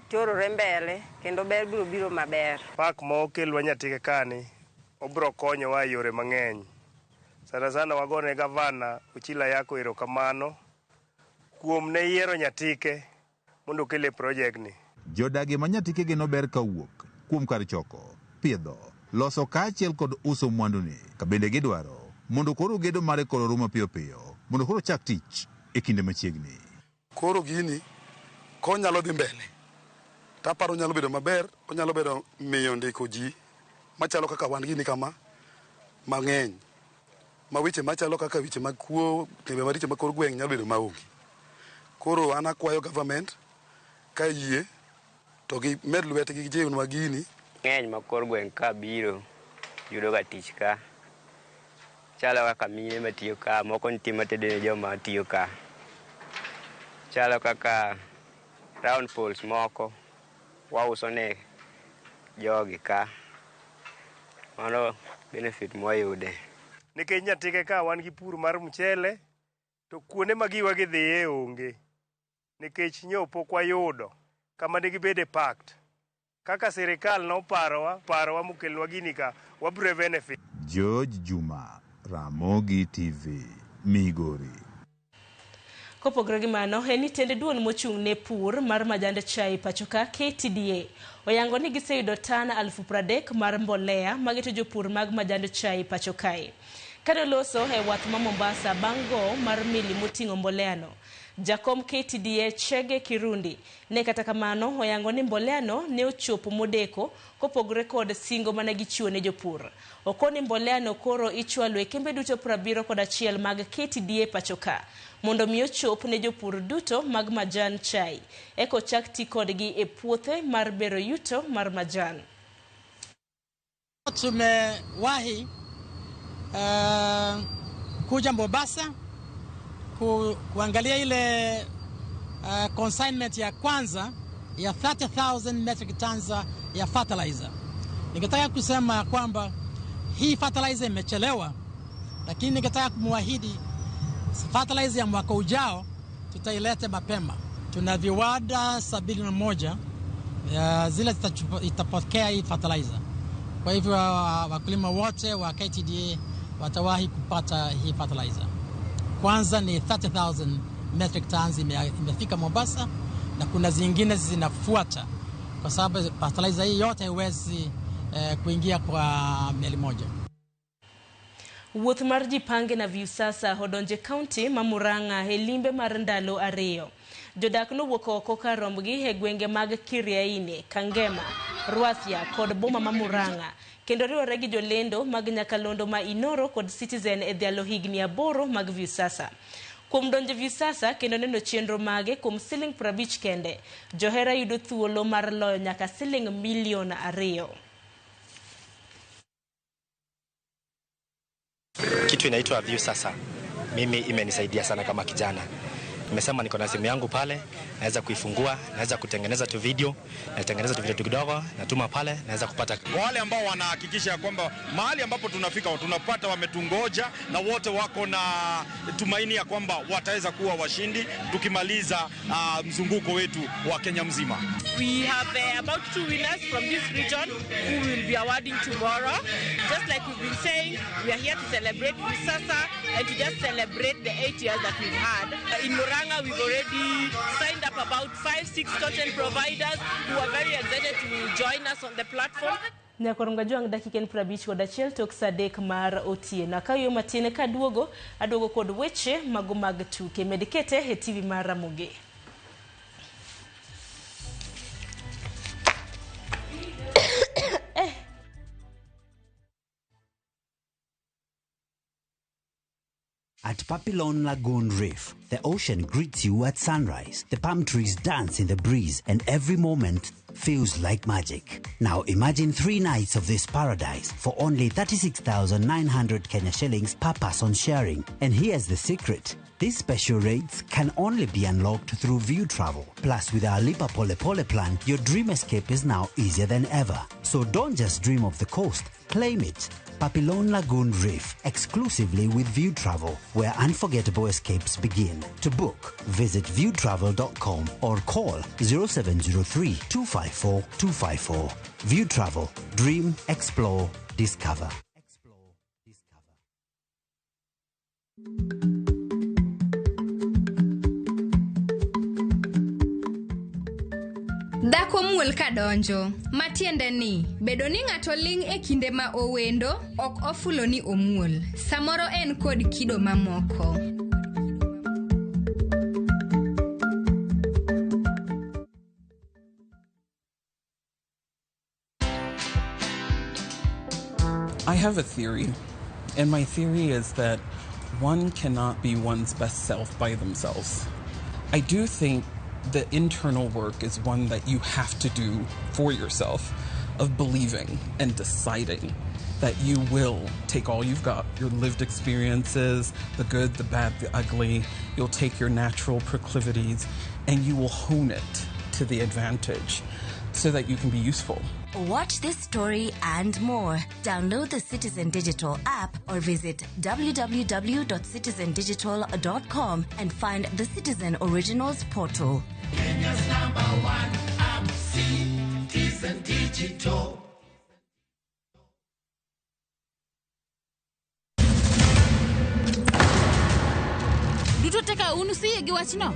chorore mbele kendo ber biro biro maber. Park ma okelwa Nyatike kani obiro konyowa e yore mang'eny. Sana sana wagone gavana Ochila Yako erokamano kuom ne yiero Nyatike mondo okele project ni. Jodagi ma Nyatike geno ber kawuok kuom kar choko, piedho, loso kaachiel kod uso mwandu ni ka bende gidwaro mondo koro gedo mare koro rum mapiyo piyo mondo koro chak tich e kinde machiegni. Koro gini konyalo dhi mbele taparo nyalo bedo maber, onyalo bedo miyo ndiko ji machalo kaka wan gini kama mang'eny ma weche machalo kaka weche mag kuo, timbe maricho mag kor gweng' nyalo bedo maonge. Koro an akwayo government ka yie to gimed lwetgi gijiwnwa gini. Ng'eny ma kor gweng' ka biro yudo ga tich ka. Chalo kaka mine matiyo ka, moko nitie matedo ne joma tiyo ka. Chalo kaka round poles moko wauso ne jogi ka. Mano benefit mwayude. Nikech Nyatike ka wan gi pur mar mchele to kuonde ma giwa gidhiye onge. Nikech nyo pok wayudo kama ne gibede packed. Kaka sirikal noparowa, parowa mokelnwa gini ka, wabiro benefit. George Juma, Ramogi TV, Migori. Kopogore gi mano, en ni tend duol mochung' ne pur mar majand chai pacho ka KTDA oyango ni giseyudo tan 30,000 mar mbolea mageto jopur mag majand chai pacho kae. Kane loso e wath ma Mombasa bang' go mar meli moting'o mbolea no, jakom KTDA Chege Kirundi ne kata kamano oyango ni mbolea no ne ochopo modeko kopogore kod singo mane gichiwo ne jopur. Okoni mbolea no koro ichwalo e kembe duto 71 mag KTDA pacho ka mondo mi ochop ne jopur duto mag majan chai eko chak ti kodgi e puothe mar bero yuto mar majan. Tumewahi kuja Mombasa kuangalia ile consignment ya kwanza ya 30,000 metric tons ya fertilizer. Ningetaka kusema kwamba hii fertilizer imechelewa, lakini ningetaka kumwahidi fertilizer ya mwaka ujao tutaileta mapema. Tuna viwanda 71 zile itapokea hii fertilizer. Kwa hivyo wakulima wote wa KTDA watawahi kupata hii fertilizer. Kwanza ni 30,000 metric tons imefika Mombasa na kuna zingine zinafuata kwa sababu fertilizer hii yote haiwezi kuingia kwa meli moja. Wuoth mar Jipange na Viusasa odonje kaunti ma Murang'a e limbe mar ndalo 2. Jodak nowuok oko kar rombgi e gwenge mag Kiriaini, Kangema, Rwathia kod boma ma Murang'a kendo riwore gi jolendo mag nyakalondo ma Inoro kod Citizen e dhialo higni 8 mag Viusasa. Kuom donjo Viusasa kendo neno chenro mage kuom siling 50 kende, johera yudo thuolo mar loyo nyaka siling milion 2. Kitu inaitwa Viusasa mimi imenisaidia sana kama kijana. Nimesema niko na simu yangu pale, naweza kuifungua, naweza kutengeneza tu video, natengeneza tu video kidogo, natuma pale, naweza kupata. Wale ambao wanahakikisha kwamba mahali ambapo tunafika tunapata wametungoja na wote wako na tumaini ya kwamba wataweza kuwa washindi tukimaliza mzunguko wetu wa Kenya mzima. We have about 2 winners from this region who will be awarding tomorrow. Just like we've been saying, we are here to celebrate Viusasa and to just celebrate the 8 years that we've had. In Murang'a, we've already signed up about 5-6 content providers who are very excited to join us on the platform. Nyakoronga juang dakika en 51 tok saa 3 mar otieno. Akayo matin kaduogo aduogo kod weche mago mag tuke. Med kete e TV mar Ramogi. At Papillon Lagoon Reef, the ocean greets you at sunrise. The palm trees dance in the breeze, and every moment feels like magic. Now imagine 3 nights of this paradise for only 36,900 Kenya shillings per person sharing. And here's the secret. These special rates can only be unlocked through View Travel. Plus, with our Lipa Pole Pole plan, your dream escape is now easier than ever. So don't just dream of the coast, claim it. Papillon Lagoon Reef, exclusively with View Travel, where unforgettable escapes begin. To book, visit viewtravel.com or call 0703 254 254. View Travel. Dream, explore, discover. Dhako muol kadonjo, matiende ni bedo ni ng'ato ling' e kinde ma owendo ok ofulo ni omuol. Samoro en kod kido mamoko. I have a theory, and my theory is that one cannot be one's best self by themselves. I do think the internal work is one that you have to do for yourself, of believing and deciding that you will take all you've got, your lived experiences, the good, the bad, the ugly. You'll take your natural proclivities and you will hone it to the advantage so that you can be useful. Watch this story and more. Download the Citizen Digital app or visit www.citizendigital.com and find the Citizen Originals portal. Kenya's number one app, Citizen Digital. Duto te ka un usiyie gi wachno?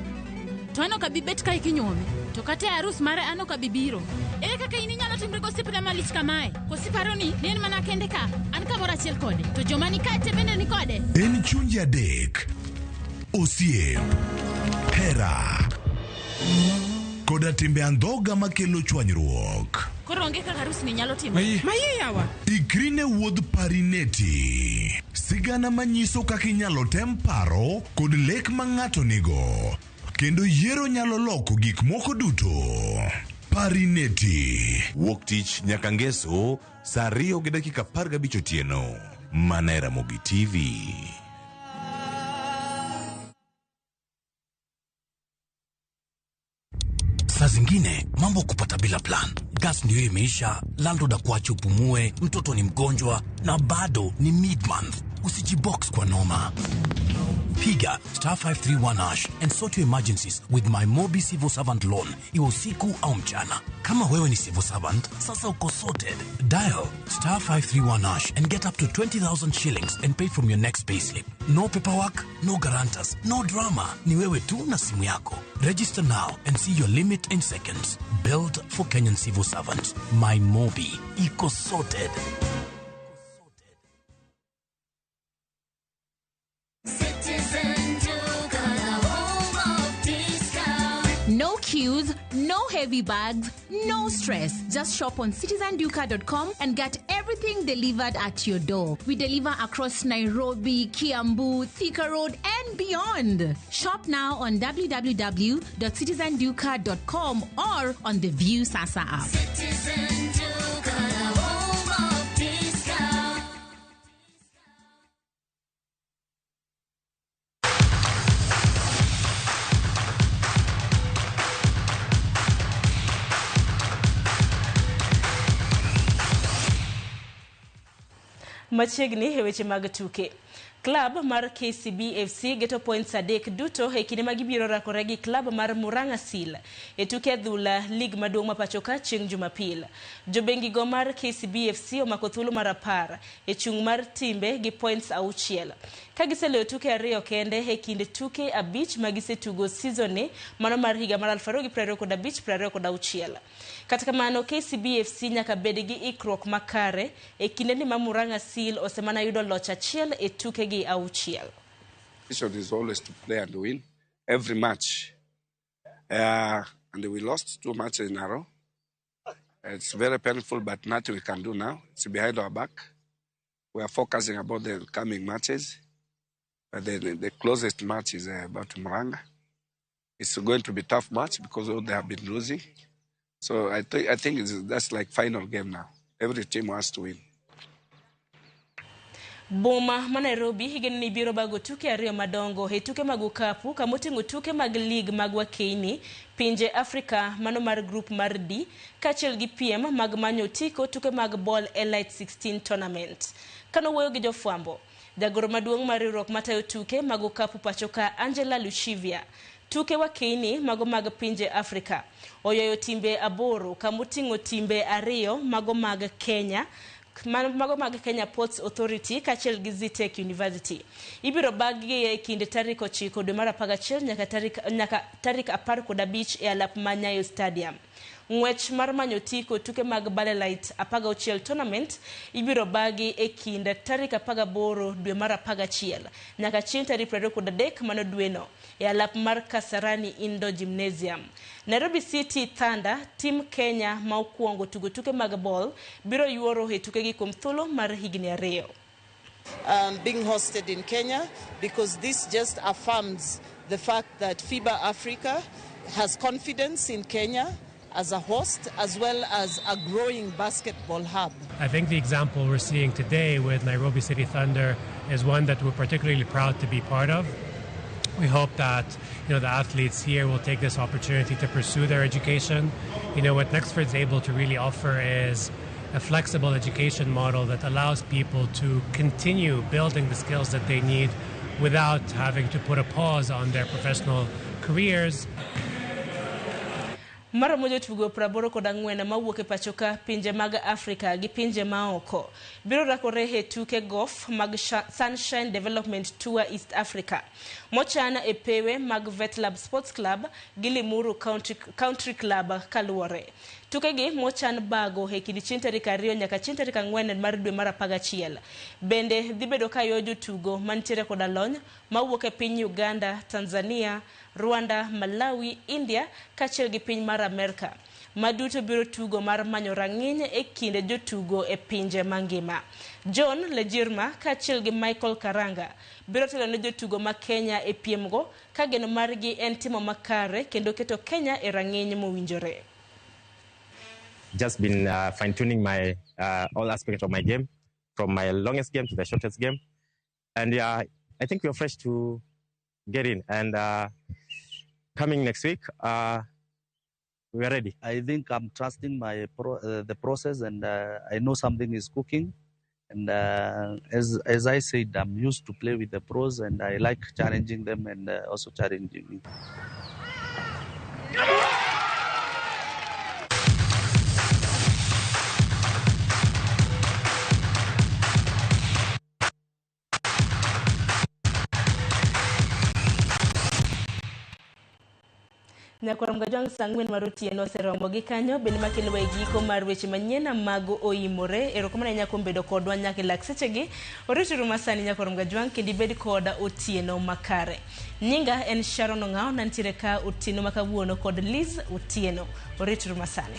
To an ok abi bet kae kinyuome. To kata e arus mare an ok abi biro. Ere kaka in inyalo timri gosiepna malich kamae? Koso iparo ni ne en mana kende ka? An kamoro achiel kode. To joma ni kae te bende ni kode? En chunje adek, osiep, hera, koda timbe andhoga makelo chwanyruok. Koro onge kaka arus ni nyalo timore. Maye yawa. Ikri ne wuodh Parineti. Sigana manyiso kaka inyalo tem paro kod lek ma ng'ato nigo. Kendo yiero nyalo loko gik moko duto. Parineti. Wuok tich nyaka ngeso saa 2:15 otieno. Mana e Ramogi TV. Saa zingine mambo kupata bila plan. Gas ndio imeisha, landlord akuache upumue, mtoto ni mgonjwa na bado ni mid month. Usijibox kwa noma. Piga star 531 hash and sort your emergencies with my Mobi Civil Servant Loan, iwe usiku au mchana. Kama wewe ni civil servant, sasa uko sorted. Dial star 531 hash and get up to 20,000 shillings and pay from your next payslip. No paperwork, no guarantors, no drama. Ni wewe tu na simu yako. Register now and see your limit in seconds. Built for Kenyan civil servants. My Mobi. Iko sorted. Citizen Duka, the home of discount. No queues, no heavy bags, no stress. Just shop on citizenduka.com and get everything delivered at your door. We deliver across Nairobi, Kiambu, Thika Road, and beyond. Shop now on www.citizenduka.com or on the View Sasa app. Citizen Duka, the home of discount. Machiegni e weche mag tuke. Klab mar KCB FC geto points 3 duto e kinde ma gibiro rakore gi klab mar Murang'a Seal e tuke adhula lig maduong' ma pacho ka chieng' Jumapil. Jobengi go mar KCB FC omako thuolo mar 10 e chung' mar timbe gi points 6. Ka giseloyo tuke 2 kende e kind tuke 5 ma gisetugo season ni mano mar higa mar 2025-26. Kata kamano KCB FC nyaka bed gi ikruok makare e kinde ni ma Murang'a Seal osemana yudo loch achiel e tuke gi 6. Mission is always to play and win every match. And we lost 2 matches in a row. It's very painful, but nothing we can do now. It's behind our back. We are focusing about the coming matches. But the closest match is about Murang'a. It's going to be a tough match because all they have been losing. So I think that's like final game now. Every team wants to win. Boma ma Nairobi higni ni biro bago tuke 2 madongo e tuke mag okapu kamoting'o tuke mag lig mag wakeini pinje Afrika mano mar group mar D kaachiel gi piem mag manyo otiko tuke mag Ball Elite 16 tournament. Kanowuoyo gi jofwambo, jagoro maduong' mar riwruok matayo tuke mag okapu pacho ka Angela Lushivia, tuke wakeini mago mag pinje Afrika oyoyo timbe 8 kamoting'o timbe 2 mago mag Kenya mago mag Kenya Ports Authority kaachiel gi Zetech University. Ibiro bag-gi e kind tarik 9 dwe mar 11 nyaka tarik 15 e alap ma Nyayo Stadium. Ng'wech mar manyo otiko tuke mag Barley 16 tournament ibiro bagi e kind tarik 18 dwe mar 11 nyaka chieng' tarik 23 mano dweno e alap mar Kasarani Indoor Gymnasium. Nairobi City Thunder, tim Kenya ma okwongo tugo tuke mag ball, biro yuoro e tukegi kuom thuolo mar higni 2. Being hosted in Kenya, because this just affirms the fact that FIBA Africa has confidence in Kenya as a host, as well as a growing basketball hub. I think the example we're seeing today with Nairobi City Thunder is one that we're particularly proud to be part of. We hope that the athletes here will take this opportunity to pursue their education. What Nexford's able to really offer is a flexible education model that allows people to continue building the skills that they need without having to put a pause on their professional careers. Maromo jotugo 84 mawuok e pacho ka, pinje mag Afrika gi pinje maoko biro rakore e tuke golf mag Sunshine Development Tour East Africa mochan e pewe mag Vetlab Sports Club gi Limuru Country Club kaluwore. Tukegi mochan bago e kind chieng' tarik 2 nyaka chieng' tarik 4 mar dwe mar 11. Bende dhi bedo ka yo jotugo mantiere koda lony mawuok e piny Uganda, Tanzania, Rwanda, Malawi, India kaachiel gi piny mar Amerka. Maduto biro tugo mar manyo rang'iny e kind jotugo e pinje mangima. John Lejirma kaachiel gi Michael Karanga biro telo ne jotugo ma Kenya e piemgo ka geno margi en timo makare kendo keto Kenya e rang'iny mowinjore. Just been fine-tuning my all aspects of my game, from my longest game to the shortest game, and I think we are fresh to get in. And coming next week, we are ready. I think I'm trusting my the process, and I know something is cooking. And as I said, I'm used to play with the pros, and I like challenging them and also challenging me. Nyakwar Mgajwang' saa 4 mar otieno oseromo gi kanyo bende makelo e giko mar weche manyien mago oimore. Erokamano ahinya kuom bedo kodwa nyaka e lak sechegi. Orituru masani Nyakwar Mgajwang' kendo ibed koda otieno makare. Nyinga en Sharon Ong'ao, nantiere ka otieno ma kawuono kod Liz Otieno. Orituru masani.